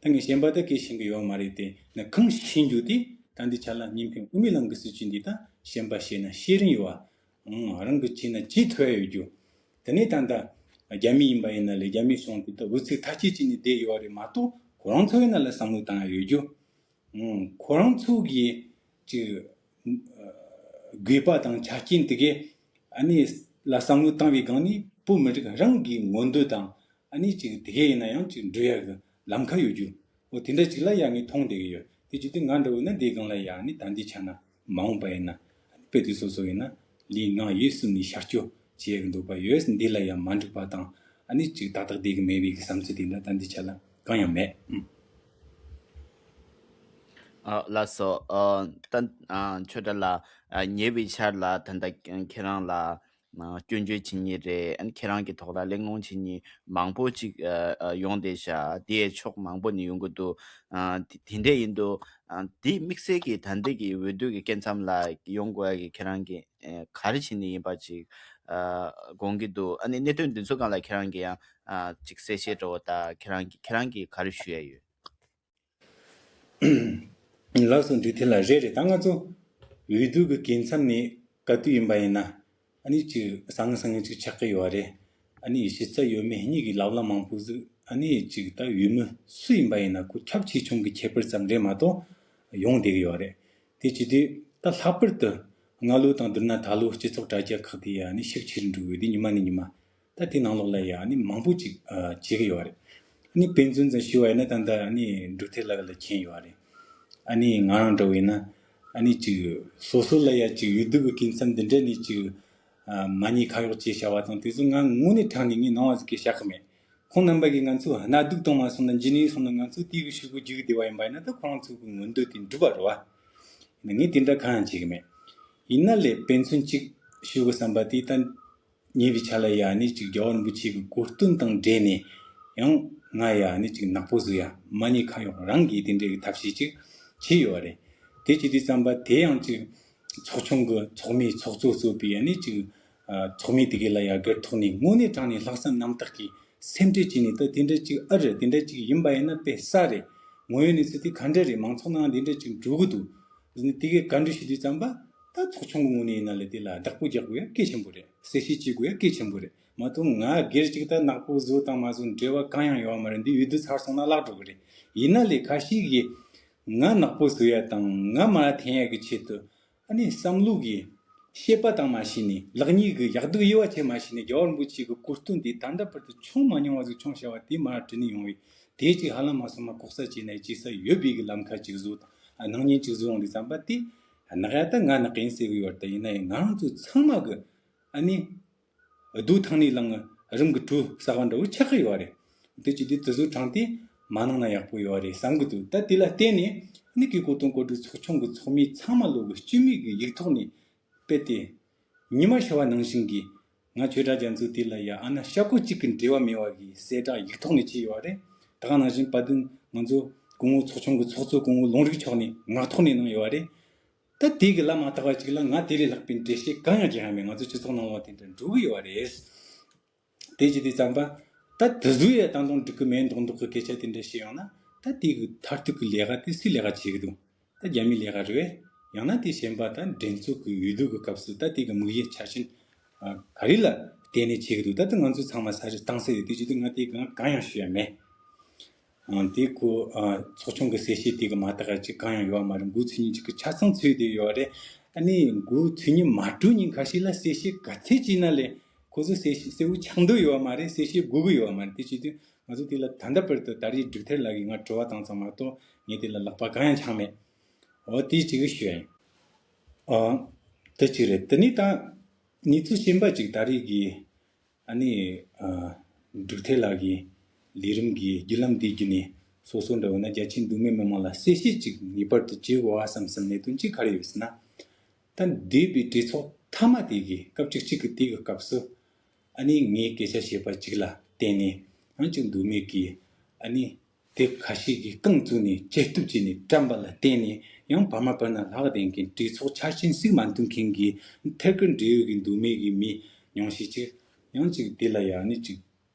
ད་ངས་གཞན་པ་ད་སྐད་ཤེས་གི་ཡོད་མ་རེད་དེ། ན་གང་ཤེས་རྒྱུ་དེ་ད་འདི་ཆ་ལ་གཉིས་ཕན་དབུ་མའི་ལམ་གི་སྲིད་བྱུས་འདི་ད་གཞན་པ་བཤད་ན་བཤད་རིན་ཡོད་བ། ཨང་། རང་གི་བྱས་ན་བྱེད་ཐུབ་ཡ་ཡོད་རྒྱུ། དེ་ནས་ད་ད་རྒྱ་མི་ཡིན་པ་ཡིན་ན་ལས་རྒྱ་མིའི་གཞུང་དེ་ད་འུ་ཚུགས་ཐག་གཅོད་བྱས་ནས་བསྡད་ཡོད་རེད་མ་གཏོགས། ཁོ་རང་ཚོ་ཡིན་ན་ལ་བསམ་བློ་བཏང་ཡ་ཡོད་རྒྱུ། ཨང་། ཁོ་རང་ཚོ་གི་ཅིག་དགོས་པ་དང་ཆ་རྐྱེན་དེ་གས་ཨ་ནི་ལ་བསམ་བློ་བཏང་བའི་སྒང་ནས་བོད་མི་རིགས་རང་གི་མངོན་འདོད་དང་ཨ་ནི་ཅིག་དེ་གས་ཡིན་ན་ཡང་ཅིག་འགྲུབ་ཡ་གི་ལམ་ཁ་ཡོད་རྒྱུ། འོ་དེ་འདྲ་ཅིག་ལ་ཡ་ངས་མཐོང་བསྡད་གི་ཡོད། དེ་བྱེད་དུས་ང་འདྲ་བོ་ན་འདིའི་སྒང་ལ་ཡ་ནི་ད་འདི་ཆ་ན་མ་འོངས་པ་ཡིན་ན་དཔེ་དུས་སོ་སོ་ཡིན་ན་ལས་ང་ཡིད་གསུམ་ནས་ཤར་སྐྱོད་བྱེད་ཡ་གི་འདོད་པ་ཡོད། འདི་ལ་ཡ་མ་འགྲིག་པ་དང་ཨ་ནི་ཅིག་ཏག་ཏག་བསྡད་གི་མེད་པའི་གི་བསམ་ཚུལ་དེ་འདྲ་ད་འདི་ཆ་ལ་གང་ཡང་མེད། ཨ། ཨ་ལགས་སོ། ཨ་ད་ཨ་ཆོས་གྲགས་ལགས། ཨ་ཉེ་བའི་ཆར་ལ་ད་ལྟ་ཁྱེད་རང་ལ་ཨ་སྐྱོན་བརྗོད་བྱེད་མཁན་རེད། ཨ་ནི་ཁྱེད་རང་གི་ཐོག་ལ་གླེང་སློང་བྱེད་མཁན་མང་པོ་ཅིག་ཨ་ཨ་ཡོང་བསྡད་ཤག་དེ་ཕྱོགས་མང་པོ་ནས་ཡོང་གི་འདུག་ཨ་དེ་དེ་འདྲ་ཡིན་དུས་ཨ་དེ་དམིགས་བསལ་གྱི་ད་ལྟའི་གི་འོས་བསྡུ་གི་སྐབས་མཚམས་ལ་ཡོང་དགོས་ཡ་གི་ཁྱེད་རང་གི་ཨ་ག་རེ་བྱས་ནས་ཡིན་པ་ཅིག་ཨ་དགོངས་ཀྱི་འདུག་ཨ་ནི་གནད་དོན་འདི་ཚོ་སྒང་ལ་ཁྱེད་རང་གི་ཡང་ཨ་ཅིག་གསལ་བཤད་འདྲ་བོ་དང་ཁྱེད་རང་གི་ཁྱེད་རང་གིས་ག་རེ་ཞུ་ཡ་ཡོད། ལགས་སོ། འབྲུག་ཐེ་ལ་རེད་རེད། ད་ང་ཚོ་འོས་བསྡུ་གི་སྐབས་མཚམས་ནས་ག་དུས་ཡིན་པ་ཡིན་ན་ཨ་ནི་ཅིག་ཟང་ངེ་ཟིང་ངེ་ཅིག་ཆགས་ཀྱི་ཡོད་རེད། ཨ་ནི་གཞི་རྩ་ཡོད་མེད་གཉིས་ཀྱི་ལབ་གླེང་མང་པོ་ཟིག་ཨ་ནི་ཅིག་ད་འོས་མི་སུ་ཡིན་པ་ཡིན་ན་ཁོ་ཁྱབ་ཆེ་ཆུང་གི་ཁྱད་པར་ཙམ་རེད་མ་གཏོགས་ཡོང་བསྡད་ཀྱི་ཡོད་རེད། དེ་བྱེད་དུས་ད་ལྷག་པར་དུ་སྔ་ལོ་དང་བསྡུར་ན་ད་ལོ་སྤྱི་ཚོགས་དྲ་རྒྱ་ཁག་དེ་ཡ་ཨ་ནི་ཤུགས་ཆེ་རུ་འགྲོ་གི་ཡོད། དེ་ཉི་མ་ནས་ཉི་མ། ད་དེ་ནང་ལོགས་ལ་ཡ་ནི་མང་པོ་ཅིག་ཨ་བྱེད་ཀྱི་ཡོད་རེད། ཨ་ནི་དཔེ་མཚོན་ཙམ་ཞུ་བ་ཡིན་ན་ད་ལྟ་ཨ་ནི་འབྲུག་ཐེ་ལ་ལ་མཁྱེན་ཡོད་རེད། ཨ་ནི་ང་རང་འདྲ་བོ་ཡིན་ན་ཨ་ནི་ཅིག་སོ་སོ་ལ་ཡ་ཅིག་འོས་བསྡུ་གི་སྐབས་མཚམས་འདི་འདྲ་ནས་ཅིག་ཨ་མ་ཉེས་ཁ་གཡོགས་བྱས་བྱ་བ་དང་དེ་ཚོ་ང་དངོས་གནས་དྲང་ནས་ངས་ནང་བ་ཟིག་གིས་བཤད་གི་མེད། ཁོང་རྣམ་པ་གིས་ང་ཚོ་གནའ་སྡུག་བཏང་མ་སོང་ན་འཇིགས་ནས་སོང་ན་ང་ཚོ་དེ་གི་ཤུགས་ཀྱིས་འཇིགས་བསྡད་པ་ཡིན་པ་ཡིན་ན་ད་ཁོ་རང་ཚོ་གི་མངོན་འདོད་དེ་འགྲུབ་པ་རེད་བ། ཡིན་ན་ངས་དེ་འདྲ་གང་ཡང་བྱེད་གི་མེད། ཡིན་ན་ལས་དཔེ་མཚོན་གཅིག་ཞུ་དགོས་བསམ་པ་དེ་ད། ཉེ་བའི་ཆར་ལ་ཡ་ནི་ཅིག་རྒྱལ་བ་རིན་པོ་ཆེ་གི་གོ་སྟོན་དང་འབྲེལ་ནས་ཡང་ང་ཡ་ནི་ཅིག་ནག་པོ་བཟོ་ཡ་མ་ཉེས་ཁ་གཡོགས་རང་གིས་དེ་འདྲའི་ཐབས་ཤེས་ཅིག་བྱས་ཡོད་རེད། དེ་བྱེད་དུས་ཙམ་པ་དེ་ཡང་ཅིག་ཚོགས་ཆུང་གི་ཚོགས་མིའི་ཚོགས་གཙོ་གཙོས་པའི་ཡ་ནི་ཅིག་ཚོགས་མི་དེ་གའི་ལ་ཡ་སྒེར་ཐོག་ནས་དངོས་གནས་དྲང་ནས་ལྷག་བསམ་རྣམ་དག་གིས་སེམས་ཁྲལ་བྱས་ནས་ད་དེ་འདྲ་ཅིག་ཨ་རེད། དེ་འདྲ་ཅིག་ཡིན་པ་ཡིན་ན་དཔེ་གསར་རེད། དངོས་ཡོད་གནས་ཚུལ་དེ་ག་འདྲ་རེད། མང་ཚོགས་ནང་དེ་འདྲ་ཅིག་འགྲོ་གི་འདུག་དེ་གའི་བཀའ་འདྲི་ཞུ་དུས་ཙམ་པ་ད་ཚོགས་ཆུང་གི་ངོས་ནས་ཡིན་ན་ལས་དེ་ལ་བདག་པོ་རྒྱག་དགོས་ཡ་གལ་ཆེན་པོ་རེད། གསལ་བཤད་བྱེད་དགོས་ཡ་གལ་ཆེན་པོ་རེད། མ་གཏོགས་ང་སྒེར་གཅིག་ད་ནག་པོ་བཟོ་དང་མ་བཟོ་འབྲེལ་བ་གང་ཡང་ཡོད་མ་རེད། འདི་འོས་བསྡུ་ཚར་སོང་ན་བརླག་འགྲོ་གི་རེད། ཡིན་ན་ལས་ཁ་ཤས་ཀྱིས་ང་ནག་པོ་བཟོ་ཡ་དང་ང་མར་འཐེན་ཡ་གི་ཆེད་དུ་ཨ་ནི་བསམ་བློ་གི་བཤད་པ་དང་མ་བྱས་ནས་ལེགས་ཉེས་ཀྱི་ཡག་སྡུག་དབྱེ་བ་ཕྱེ་མ་བྱས་ནས་རྒྱལ་བ་རིན་པོ་ཆེ་གི་གོ་སྟོན་དེ་ད་ལྟ་བར་དུ་བྱུང་མ་མྱོང་བ་ཟིག་བྱུང་བྱ་བ་དེ་མར་དྲི་ནས་ཡོང་བས། དེ་གཅིག་ཧ་ལམ་མ་སོང་ན་ལྐོག་ཟ་བྱས་ནས་བྱེད་ས་ཡོད་པའི་གི་ལམ་ཁ་ཅིག་བཟོ་དང་སྣང་བརྙན་ཅིག་བཟོ་ཡོང་དུས་ཙམ་པ་དེ་ནག་ཡ་ད་ང་ནག་ཡིན་ཟེར་གི་ཡོད་རེད། ད་ཡིན་ན་ཡང་ང་རང་ཚོ་ཚང་མ་གི་ཨ་ནི་རྡོ་ཐང་ནས་ལངས་རིམ་གྱིས་གྲུ་ཟག་པ་འདྲ་བོ་ཆགས་ཀྱི་ཡོད་རེད། དེ་བྱེད་དུས་དེ་ཚོ་དྲངས་ཏེ་མ་གནང་ན་ཡག་པོ་ཡོད་རེད་བསམ་གྱི་འདུག་ད་དེ་ལ་བརྟེན་ནས་ཨ་ནི་གི་གོ་སྟོན་གོ་སྒྲིག་ཚོགས་ཆུང་གི་ཚོགས་མི་ཚང་མ་ལོ་གི་སྤྱི་མོས་ཀྱི་ཡིག་ཐོག་ནས་དཔེ་དེ་ཉི་མ་ཤར་བ་ནང་བཞིན་གྱི་ང་ཆོས་གྲགས་རྒྱ་མཚོ་དེ་ལ་ཡ་ཨ་ན་ཤ་ཁོག་གཅིག་གི་འབྲེལ་བ་མེད་པ་གི་གསལ་བསྒྲགས་ཡིག་ཐོག་ནས་བྱས་ཡོད་རེད། ད་ག་ནང་བཞིན་བར་དུ་ང་ཚོ་སྐུ་ངོ་ཚོགས་ཆུང་གི་ཚོགས་གཙོ་སྐུ་ངོ་ལུང་རིགས་མཆོག་ནས་ངག་ཐོག་ནས་གནང་ཡོད་རེད། ད་དེ་གི་ལ་མ་བརྟག་པ་ཅིག་ལ་ང་དེ་ལས་ལྷག་པའི་འགྲེལ་བཤད་གང་ཡང་རྒྱག་ཡ་མེད། ང་ཚོ་སྤྱི་ཚོགས་ནང་ལོགས་དེ་འདྲ་འགྲོ་གི་ཡོད་རེད། དེ་བྱེད་དུས་ཙམ་པ་ད་དེ་ཚོ་ཡ་ད་དུང་འགྲིག་གི་མེད་མདོག་མདོག་གི་སྐད་ཆ་དེ་འདྲ་བཤད་ཡོང་ན་ད་དེ་གི་མཐར་ཐུག་གི་ལས་ཀ་དེ་སུའི་ལས་ཀ་བྱེད་གི་འདུག་ད་རྒྱ་མིའི་ལས་ཀ་རེད་པས། ཡང་ན་དེ་གཞན་པ་ད་འགྲན་རྩོད་ཀྱི་འོས་བསྡུ་གི་སྐབས་སུ་ད་དེ་གི་དམིགས་ཡུལ་འཆར་ཅན་ག་རེ་ལ་བརྟེན་ནས་བྱེད་ཀྱི་འདུག་ད་ལྟ་ང་ཚོ་ཚང་མ་ས་རི་བཏང་ས་ཡོད་དུས་ཅི་དུས་ང་དེ་གང་གང་ཡང་ཞུ་ཡ་མེད། ཨང་དེ་ཁོ་ཨ་ཚོགས་ཆུང་གི་གསལ་བཤད་དེ་གི་མ་དག་ཅིག་གང་ཡང་ཡོད་མ་རེད། འགོ་ཚུགས་ཉིན་ཅིག་གི་ཆ་ཚང་ཚུད་དེ་ཡོད་རེད། ཨ་ནི་འགོ་ཚུགས་ཉིན་མ་གྲོལ་ཉིན་ཁ་ཤས་ལ་གསལ་བཤད་ག་ཚད་ཅིག་ན་ལས་ཁོ་ཚོ་གསལ་བཤད་གསལ་བོ་ཆགས་འདོད་ཡོད་མ་རེད། གསལ་བཤད་དགོས་གི་ཡོད་མ་རེད། དེ་བྱེད་དུས་ང་ཚོ་དེ་ལ་ད་ལྟ་བར་དུ་ད་རེས་འབྲུག་ཐར་ལགས་ཀྱིས་ང་དྲི་བ་བཏང་ཙང་མ་གཏོགས་ངས་དེ་ལ་ལག་པ་གང་ཡང་འཆང་མེད། འོ་དེ་གཅིག་གི་ཞུ་ཡ་ཡིན། ཨ་དེ་གཅིག་རེད། དེ་ནས་ད་གནས་ཚུལ་གཞན་པ་ཅིག་ད་རེས་ཀྱི་ཨ་ནི་ཨ་འབྲུག་ཐར་ལགས་ཀྱི་ལས་རིམ་གྱི་བརྒྱུད་ལམ་འདི་བརྒྱུད་ནས་སོ་སོ་འདྲ་བོ་ན་རྒྱ་ཆེའི་མདོ་སྨད་མི་མང་ལ་གསལ་བཤད་ཅིག་ངེས་པར་དུ་བྱེད་དགོས་པ་བསམ་བསམ་གནད་དོན་གཅིག་ག་རེ་ཡོད་ཟེར་ན། ད་འདས་པའི་གྲོས་ཚོགས་མཐའ་མ་དེ་གི་སྐབས་བཅུ་གཅིག་གི་དེ་གི་སྐབས་སུ་ཨ་ནི་ངས་སྐད་ཆ་བཤད་པ་གཅིག་ལ་བརྟེན་ནས་ཡང་ཅིག་མདོ་སྨད་ཀྱི་ཨ་ནི་དེ་ཁ་ཤས་ཀྱིས་རྐང་བཙུགས་ནས་བཅད་གཏུབ་བྱས་ནས་བཀྲམ་པ་ལ་བརྟེན་ནས་ཡང་བར་མ་བར་ན་ལྷག་བསྡད་མཁན་གྲོས་ཚོགས་འཆར་ཅན་ཞིག་མ་མཐུན་མཁན་གྱི་ཐད་ཀར་འབྲེལ་ཡོད་ཀྱི་མདོ་སྨད་ཀྱི་མི་ཉུང་ཤས་ཅིག་ཡང་ཅིག་དེ་ལ་ཡ་ནི་ཅིག་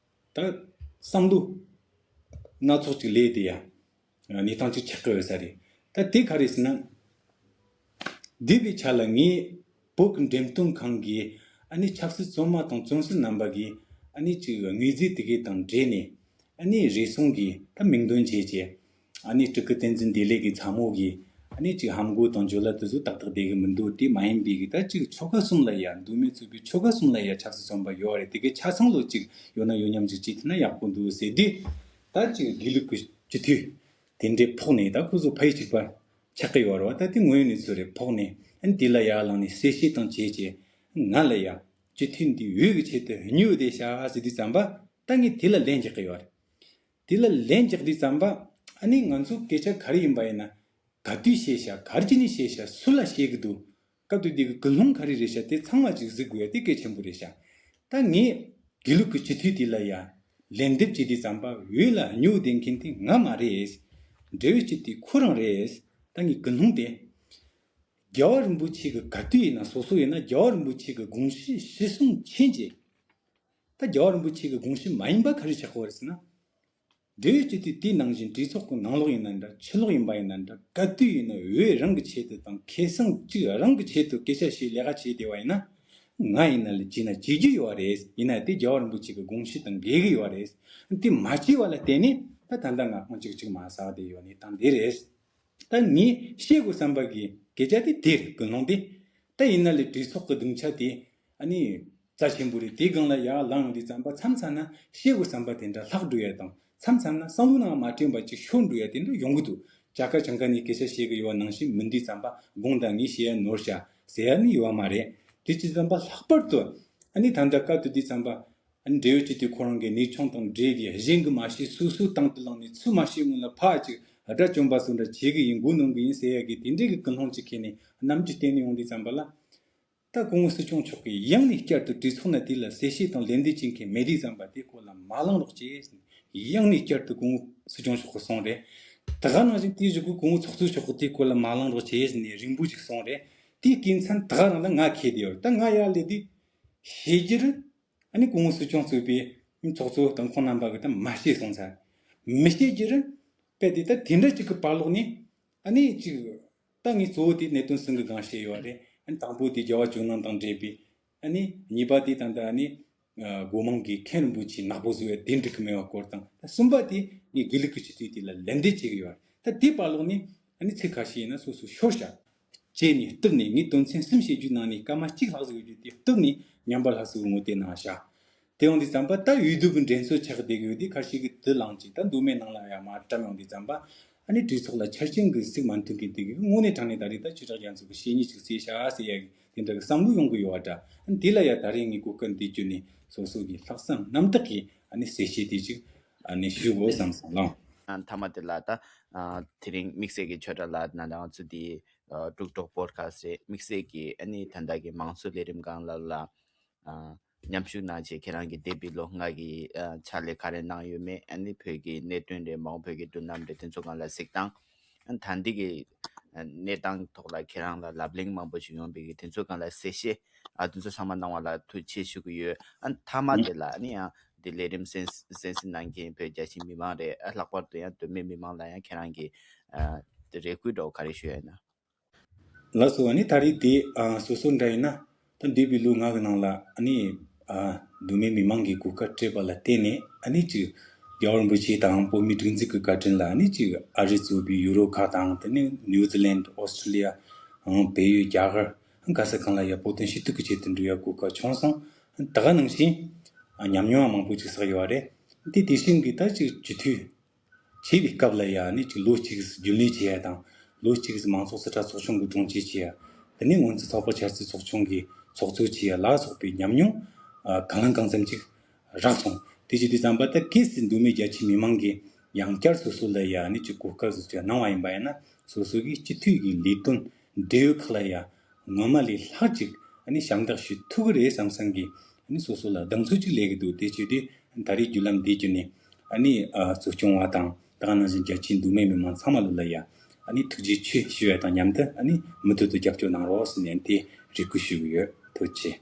ད་བསམ་བློ་སྣ་ཚོགས་ཅིག་སླེབས་དེ་ཡ་གནས་སྟངས་ཅིག་ཆགས་ཀྱི་ཡོད་ས་རེད། ད་དེ་ག་རེ་ཟེར་ན། འདས་པའི་ཆ་ལ་ངས་བོད་ཀྱི་འགྲེམས་སྟོན་ཁང་གི་ཨ་ནི་ཆབ་སྲིད་བཙོན་མ་དང་བཙོན་ཟུར་རྣམ་པ་གི་ཨ་ནི་ཅིག་དངོས་རྫས་དེ་གའི་དང་འབྲེལ་ནས་ཨ་ནི་རེ་ཟུང་གི་ད་མིང་འདོན་བྱས་བྱས་ཨ་ནི་སྤྲུལ་སྐུ་བསྟན་འཛིན་བདེ་ལེགས་ཀྱི་ཚ་མོ་གི་ཨ་ནི་ཅིག་ཧམ་གོ་དང་བརྗོད་ལ་དེ་ཚོ་ཏག་ཏག་བསྡད་གི་མི་འདུག་དེ་མ་ཡིན་པའི་གི་ད་ཅིག་ཆོལ་ཁ་གསུམ་ལ་ཡ་མདོ་སྨད་ཚུད་པའི་ཆོལ་ཁ་གསུམ་ལ་ཡ་ཆབ་སྲིད་བཙོན་པ་ཡོད་རེད། དེ་གའི་ཆ་ཚང་ལོ་ཅིག་ཡོད་ན་ཡོད་མཉམ་ཅིག་བྱས་ཐུབ་ན་ཡག་པོ་འདུག་ཟེར་དུས་ད་ཅིག་དགེ་ལུགས་ཀྱི་སྤྱི་འཐུས་དེ་འདྲའི་ཕོག་ནས་ད་ཁོ་ཚོ་ཕ་ཡུལ་གཅིག་པ་ཆགས་ཀྱི་ཡོད་རེད་བ། ད་དེ་དངོས་ཡོད་གནས་ཚུལ་རེད། ཕོག་ནས་ཨ་ནི་དེ་ལ་ཡར་ལངས་ནས་གསལ་བཤད་དང་བྱས་བྱས་ང་ལ་ཡ་སྤྱི་འཐུས་འདི་འོས་ཀྱི་ཆེད་དུ་སྨྱོ་བསྡད་ཤག་ཟེར་དུས་ཙམ་པ་ད་ངས་དེ་ལ་ལན་རྒྱག་གི་ཡོད་རེད། དེ་ལ་ལན་རྒྱག་དུས་ཙམ་པ་ཨ་ནི་ང་ཚོ་སྐད་ཆ་ག་རེ་ཡིན་པ་ཡིན་ན་ག་དུས་བཤད་ཤག་ག་རེ་བྱས་ནས་བཤད་ཤག་སུ་ལ་བཤད་གི་འདུག་སྐབས་དེ་དུས་ཀྱི་ཀུན་སློང་ག་རེ་རེད་ཤག་དེ་ཚང་མ་ཅིག་གཟིགས་དགོས་ཡ་དེ་གལ་ཆེན་པོ་རེད་ཤག་ད་ངས་དགེ་ལུགས་ཀྱི་སྤྱི་འཐུས་དེ་ལ་ཡ་ལན་འདེབས་བྱེད་དུས་ཙམ་པ་འོས་ལ་སྨྱོ་བསྡད་མཁན་དེ་ང་མ་རེད། འབྲེལ་ཡོད་སྤྱི་འཐུས་ཁོ་རང་རེད། ད་ངའི་ཀུན་སློང་དེ་རྒྱལ་བ་རིན་པོ་ཆེ་གི་ག་དུས་ཡིན་ན་སོ་སོ་ཡིན་ན་རྒྱལ་བ་རིན་པོ་ཆེ་གི་དགོངས་གཞི་གཞིར་བཟུང་ཕྱིན་རྗེས། ད་རྒྱལ་བ་རིན་པོ་ཆེ་གི་དགོངས་གཞི་མ་ཡིན་པ་ག་རེ་ཆགས་ཀྱི་ཡོད་རེད་ཟེར་ན། འབྲེལ་ཡོད་སྤྱི་འཐུས་དེའི་ནང་བཞིན་གྲོས་ཚོགས་ཀྱི་ནང་ལོགས་ཡིན་ན་འདྲ་ཕྱི་ལོགས་ཡིན་པ་ཡིན་ན་འདྲ་ག་དུས་ཡིན་ན་འོས་རང་གི་ཆེད་དུ་དང་ཁེ་བཟང་གཅིག་རང་གི་ཆེད་དུ་སྐད་ཆ་བཤད་ལས་ཀ་བྱས་བསྡད་པ་ཡིན་ན། ང་ཡིན་ན་ལས་བྱས་ན་བྱེད་རྒྱུ་ཡོད་རེད། ཡིན་ན་དེ་རྒྱལ་བ་རིན་པོ་ཆེ་གི་དགོངས་གཞི་དང་འགལ་གི་ཡོད་རེད། དེ་མ་བྱས་པ་ལ་བརྟེན་ནས་ད་ད་ལྟ་ང་ཁོང་གཅིག་གཅིག་མ་ཟག་བསྡད་ཡོད་ནི་སྟངས་དེ་རེད། ད་ངས་བཤད་དགོས་བསམ་པ་གི་སྐད་ཆ་དེ་དེ་རེད། ཀུན་སློང་དེ། ད་ཡིན་ན་ལས་གྲོས་ཚོགས་ཀྱི་སྡིངས་ཆ་དེ་ཨ་ནི་རྩ་ཆེན་པོ་རེད། དེའི་སྒང་ལ་ཡར་ལངས་ཡོང་དུས་ཙམ་པ་མཚམས་མཚམས་ན་བཤད་དགོས་བསམ་པ་དེ་འདྲ་ལྷག་འགྲོ་ཡ་དང་མཚམས་མཚམས་ན་བསམ་བློ་ནང་མ་དྲན་པ་ཅིག་ཤོར་འགྲོ་ཡ་དེ་འདྲ་ཡོང་གི་འདུག་ཅ་དཀར་ཆང་ཁ་ནས་སྐད་ཆ་བཤད་གི་ཡོད་པ་ནང་བཞིན་མི་འདུག་ཙམ་པ་དགོངས་དག་ངས་བཤད་ཡ་ནོར་ཤག་ཟེར་ཡ་ནི་ཡོད་པ་མ་རེད། དེ་ཅི་ཙམ་པ་ལྷག་པར་དུ་ཨ་ནི་ད་ལྟ་སྐབས་དེ་དུས་ཙམ་པ། འབྲེལ་ཡོད་སྤྱི་འཐུས་ཁོ་རང་གི་གནས་ཆུང་དང་འབྲེལ་བའི་གཞན་གྱིས་མ་ཤེས་སོ་སོའི་དང་དུ་བླངས་ནས་ཚུར་མ་ཤེས་སྔོན་ལ་ཕར་ཅིག་དགྲ་བཅོམ་པ་སོགས་འདྲ་བྱེད་གི་ཡིན་མགོ་གནོན་གི་ཡིན་ཟེར་ཡ་གི་དེ་འདྲའི་གི་ཀུན་སློང་ཅིག་ཁྱེར་ནས་རྣམ་འགྱུར་བསྟན་ནས་ཡོང་དུས་ཙམ་པ་ལ། ད་སྐུ་ངོ་སྲིད་སྐྱོང་མཆོག་གིས་ཡང་ནས་བསྐྱར་དུ་གྲོས་ཚོགས་ནང་དེ་ལ་གསལ་བཤད་དང་ལན་འདེབས་བྱེད་མཁན་མེད་དུས་ཙམ་པ་དེ་སྐོར་ལ་མ་གླེང་རོགས་བྱེད་ཟེར་ནས་ཡང་ནས་བསྐྱར་དུ་སྐུ་ངོ་སྲིད་སྐྱོང་མཆོག་གིས་གསུངས་རེད། ད་ག་ནང་བཞིན་དེའི་གཞུག་གུ་སྐུ་ངོ་ཚོགས་གཙོ་མཆོག་གིས་དེའི་སྐོར་ལ་མ་གླེང་རོགས་བྱེད་ཟེར་ནས་རིང་པོ་ཅིག་གསུངས་རེད། དེའི་རྐྱེན་ཚན་ད་ག་རང་ལ་ང་ཁེལ་བསྡད་ཡོད་རེད། ད་ང་ཡར་སླེབས་དུས། བཤད་རྒྱུར། ཨ་ནི་སྐུ་ངོ་སྲིད་སྐྱོང་གཙོས་པའི་ཚོགས་གཙོ་དང་ཁོང་རྣམ་པ་གིས་ད་མ་བཤད་སོང་ཚར། མི་བཤད་རྒྱུར། དཔེ་དེ་ད་དེ་འདྲ་གཅིག་གི་བར་ལོགས་ནས། ཨ་ནི་གཅིག་ད་ངས་གཙོ་བོ་དེ་གནད་དོན་གསུམ་གི་སྒང་བཤད་ཡོད་རེད། ཨ་ནི་དང་པོ་དེ་རྒྱལ་བ་ཇོ་ནང་དང་འབྲེལ་བའི། ཨ་ནི་གཉིས་པ་དེ་ད་ལྟ་ཨ་ནི། སྒོ་མང་གི་མཁན་རིན་པོ་ཆེ་ནག་པོ་བཟོ་བའི་གདན་འགྲིག་གི་མེད་པ་སྐོར་དང་། ད་གསུམ་པ་དེ་ངས་དགེ་ལུགས་ཀྱི་སྤྱི་འཐུས་དེ་ལ་ལན་འདེབས་བྱེད་ཀྱི་ཡོད་རེད། ད་དེའི་བར་ལོགས་ནས་ཨ་ནི་ཚིག་ཁ་ཤས་ཡིན་ན་སོ་སོ་ཤོར་བཞག་བྱས་ནས་བཏུབ་ནས་ངས་དོན་ཚན་གསུམ་བཤད་རྒྱུའི་ནང་ནས་སྐར་མ་གཅིག་ལྷག་ཟིག་ཡོད་རྒྱུ་དེ་བཏུབ་ནས་ཉམས་པ་སླར་གསོ་གི་ངོ་དེབ་ནང་བཞག་དེ་ཡོང་དུས་ཙམ་པ་ད་འོས་བསྡུ་གི་འགྲན་རྩོད་ཆགས་བསྡད་གི་ཡོད་དུས་ཁ་ཤས་ཀྱིས་དུ་བླངས་ཀྱིས་ད་མདོ་སྨད་ནང་ལ་ཡང་མར་བཀྲམ་ཡོང་དུས་ཙམ་པ་ཨ་ནི་གྲོས་ཚོགས་ལ་ཆ་རྐྱེན་གྱི་ཟིག་མ་མཐུན་མཁན་དེ་གི་དངོས་གནས་དྲང་གནས་ད་རེས་ད་ཆོས་གྲགས་རྒྱ་མཚོ་གི་བཤད་ཉེས་ཅིག་བྱས་ཤག་ཟེར་ཡ་གི་དེ་འདྲ་གི་བསམ་བློ་ཡོང་གི་ཡོད་པ་འདྲ། ཨ་ནི་དེ་ལ་ཡང་ད་རེས་ངས་གོ་སྐབས་འདི་བརྒྱུད་ནས་སོ་སོ་གི་ལྷག་བསམ་རྣམ་དག་གིས་ཨ་ནི་གསལ་བཤད་དེ་ཅིག་ཨ་ནི་ཞུ་དགོས་བསམ་སོང་ལགས། ཨ་མཐའ་མ་དེ་ལ་ད་ཨ་དེ་རིང་དམིགས་བསལ་གྱི་ཆོས་གྲགས་ལགས་ནང་ང་ཚོ་འདི་ཨ་འབྲུག་གྲོགས་པོ་ཌི་ཁ་སི་ཊི་རེད། དམིགས་བསལ་གྱི་ཨ་ནི་ད་ལྟ་གི་མང་གཙོ་ལས་རིམ་སྒང་ལ་ལ་ཨ་མཉམ་ཞུགས་གནང་བྱས་ཁྱེད་རང་གིས་འདས་པའི་ལོ་ལྔ་གི་ཨ་ཕྱག་ལས་ག་རེ་གནང་ཡོད་མེད། ཨ་ནི་བོད་ཀྱི་གནད་དོན་རེད། མ་འོངས་བོད་ཀྱི་མདུན་ལམ་རེད། དེ་ཚོ་སྒང་ལ་གཟིགས་སྟངས། ཨ་ད་འདི་གི་ཨ་གནས་སྟངས་ཐོག་ལ་ཁྱེད་རང་ལ་ལབ་གླེང་མང་པོ་ཞིག་ཡོང་བའི་གི་དེ་ཚོ་སྒང་ལ་གསལ་བཤད་ཨ་དེ་ཚོ་ཚང་མ་གནང་བ་ལ་ཐུགས་རྗེ་ཆེ་ཞུ་གི་ཡོད། ཨ་མཐའ་མ་དེ་ལ་ཨ་ནི་ཡང་འདི་ལས་རིམ་གསན་གསན་གཟིགས་གནང་མཁན་བོད་རྒྱ་ཆེའི་མི་མང་རེད། ཨ་ལྷག་པར་དུ་ཡང་མདོ་སྨད་མི་མང་ལ་ཡང་ཁྱེད་རང་གི་ཨ་རེ་སྐུལ་འདྲ་བོ་ག་རེ་ཞུ་ཡ་ཡིན་ན། ལགས་སོ། ཨ་ནི་ད་རེས་དེ་ཨ་སོ་སོ་འདྲ་ཡིན་ན། ད་འདས་པའི་ལོ་ལྔ་གི་ནང་ལ་ཨ་ནི་ཨ་མདོ་སྨད་མི་མང་གིས་གོ་སྐབས་སྤྲད་པ་ལ་བརྟེན་ནས། ཨ་ནི་ཅིག་རྒྱལ་བ་རིན་པོ་ཆེ་དང་བོད་མིའི་སྒྲིག་འཛུགས་ཀྱི་བཀའ་དྲིན་ལ། ཨ་ནི་ཅིག་ཨ་རི་གཙོས་པའི་ཡུ་རོབ་ཁག་དང་། དེ་ནས་ནིའུ་ཛི་ལན། ཨོ་སི་ཀྲི་ལི་ཡ། ཨང་། བལ་ཡུལ། རྒྱ་གར། ག་ས་གང་ལ་ཡ་བོད་དོན་ཞུ་གཏུག་གི་ཆེད་དུ་འགྲོ་ཡ་གོ་སྐབས་བྱུང་སོང་། ད་ག་ནང་བཞིན་ཨ་ཉམས་མྱོང་མང་པོ་ཅིག་བསགས་ཡོད་རེད། དེ་དེ་བཞིན་གྱི་ད་ཅིག་སྤྱི་འཐུས་བྱས་པའི་སྐབས་ལ་ཡ། ཨ་ནི་ཅིག་ལོ་གཅིག་རྒྱུན་ལས་བྱེད་ཡ་དང་། ལོ་གཅིག་མང་ཚོགས་རྩིས་ཁྲ་ཚོགས་ཆུང་གི་དྲུང་ཆེ་བྱེད་ཡ། དེ་ནས་སྔོན་རྩིས་ཚོགས་པ་འཆར་རྩིས་ཚོགས་ཆུང་གི་ཚོགས་གཙོ་བྱེད་ཡ་ལ་སོགས་པའི་ཉམས་མྱོང་ཨ་གང་ལ་གང་འཚམ་ཅིག་རག་སོང་། དེ་བྱས་དུས་ཙམ་པ་ད་གལ་སྲིད་མདོ་སྨད་རྒྱ་ཆེའི་མི་མང་གིས་ཡང་བསྐྱར་སོ་སོ་ལ་ཡ་ཨ་ནི་ཅིག་གོ་སྐབས་སོ་སོ་གནང་བ་ཡིན་པ་ཡིན་ན། སོ་སོ་གི་སྤྱི་འཐུས་ཀྱི་ལས་དོན་འབྲེལ་ཡོད་ཁག་ལ་ཡ་སྔོན་མ་ལས་ལྷག་ཅིག་ཨ་ནི་ཞབས་འདེགས་ཞུ་ཐུབ་ཀྱི་རེད་བསམ་བསམ་གྱིས། ཨ་ནི་སོ་སོ་ལ་གདེང་ཚོད་ཅིག་སླེབས་ཀྱི་འདུག་དེ་བྱས་དུས་ད་རེས་བརྒྱུད་ལམ་འདི་བརྒྱུད་ནས་ཨ་ནི་ཨ་གཙོ་སྐྱོང་བ་དང་། ད་ག་ནང་བཞིན་རྒྱ་ཆེའི་མདོ་སྨད་མི་མང་ཚང་མ་ལོ་ལ་ཡ་ཨ་ནི་ཐུགས་རྗེ་ཆེ་ཞུ་ཡ་དང་མཉམ་དུ། ཨ་ནི་མུ་མཐུད་དུ་རྒྱབ་སྐྱོར་གནང་རོགས་ཟེར་ནས་དེ་རེ་སྐུལ་ཞུ་གི་ཡོད། ཐུགས་རྗེ་ཆེ།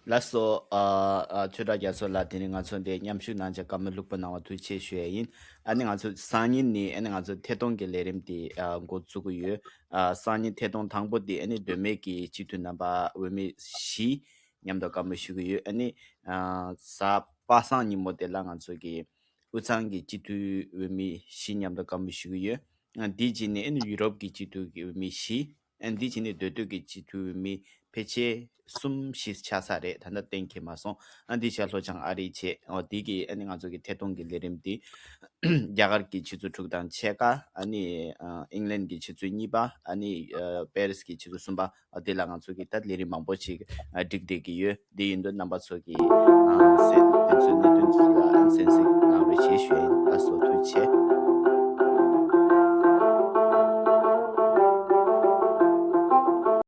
ལགས་སོ། ཨ་ཨ་ཆོས་གྲགས་རྒྱ་མཚོ་ལགས། དེ་རིང་ང་ཚོ་འདིར་མཉམ་ཞུགས་གནང་བྱས་བཀའ་མོལ་ལྷུག་པོ་གནང་བ་ཐུགས་རྗེ་ཆེ་ཞུ་ཡ་ཡིན། ཨ་ནི་ང་ཚོ་སང་ཉིན་ནས་ཨ་ནི་ང་ཚོ་ཐད་གཏོང་གི་ལས་རིམ་དེ་ཨ་འགོ་བཙུགས་ཀྱི་ཡོད། ཨ་སང་ཉིན་ཐད་གཏོང་དང་པོ་དེ་ཨ་ནི་མདོ་སྨད་ཀྱི་སྤྱི་འཐུས་རྣམ་པ་འོས་མི་བཞི་མཉམ་དུ་བཀའ་མོལ་ཞུ་གི་ཡོད། ཨ་ནི་ཨ་གཟའ་པ་སངས་ཉིན་མོ་དེ་ལ་ང་ཚོ་གི་དབུས་གཙང་གི་སྤྱི་འཐུས་འོས་མི་བཞི་མཉམ་དུ་བཀའ་མོལ་ཞུ་གི་ཡོད། ཨ་དེའི་རྗེས་ནས་ཨ་ནི་ཡུ་རོབ་ཀྱི་སྤྱི་འཐུས་ཀྱི་འོས་མི་བཞི། ཨ་འདི་བྱས་ནས་མདོ་སྟོད་ཀྱི་སྤྱི་འཐུས་མི་ཕལ་ཆེར་གསུམ་བཞི་ཆགས་ས་རེད། ད་ལྟ་གཏན་འཁེལ་མ་སོང་། ཨ་འདི་ཆ་ལྷོ་བྱང་ཨ་རི་བྱས། འོ་འདི་གི་ཨ་ནི་ང་ཚོ་གི་ཐད་གཏོང་གི་ལས་རིམ་འདི་རྒྱ་གར་གྱི་ཆུ་ཚོད་དྲུག་དང་ཕྱེད་ཀ། ཨ་ནི་ཨ་ཨིང་ལན་གྱི་ཆུ་ཚོད་གཉིས་པ། ཨ་ནི་ཨ་པེ་རིས་ཀྱི་ཆུ་ཚོད་གསུམ་པ། འོ་འདི་ལ་ང་ཚོ་གི་ད་ལས་རིམ་མང་པོ་ཞིག་ཨ་བསྒྲིགས་བསྡད་ཀྱི་ཡོད། འདི་ཡིན་དུས་རྣམ་པ་ཚོ་གི་ཨ་གསན་དེ་ཚོའི་གནད་དོན་ཚོ་ལ་གསན་གཟིགས་གནང་རོགས་ཞེས་ཞུ་ཡ་ཡིན། ལགས་སོ། ཐུགས་རྗེ་ཆེ།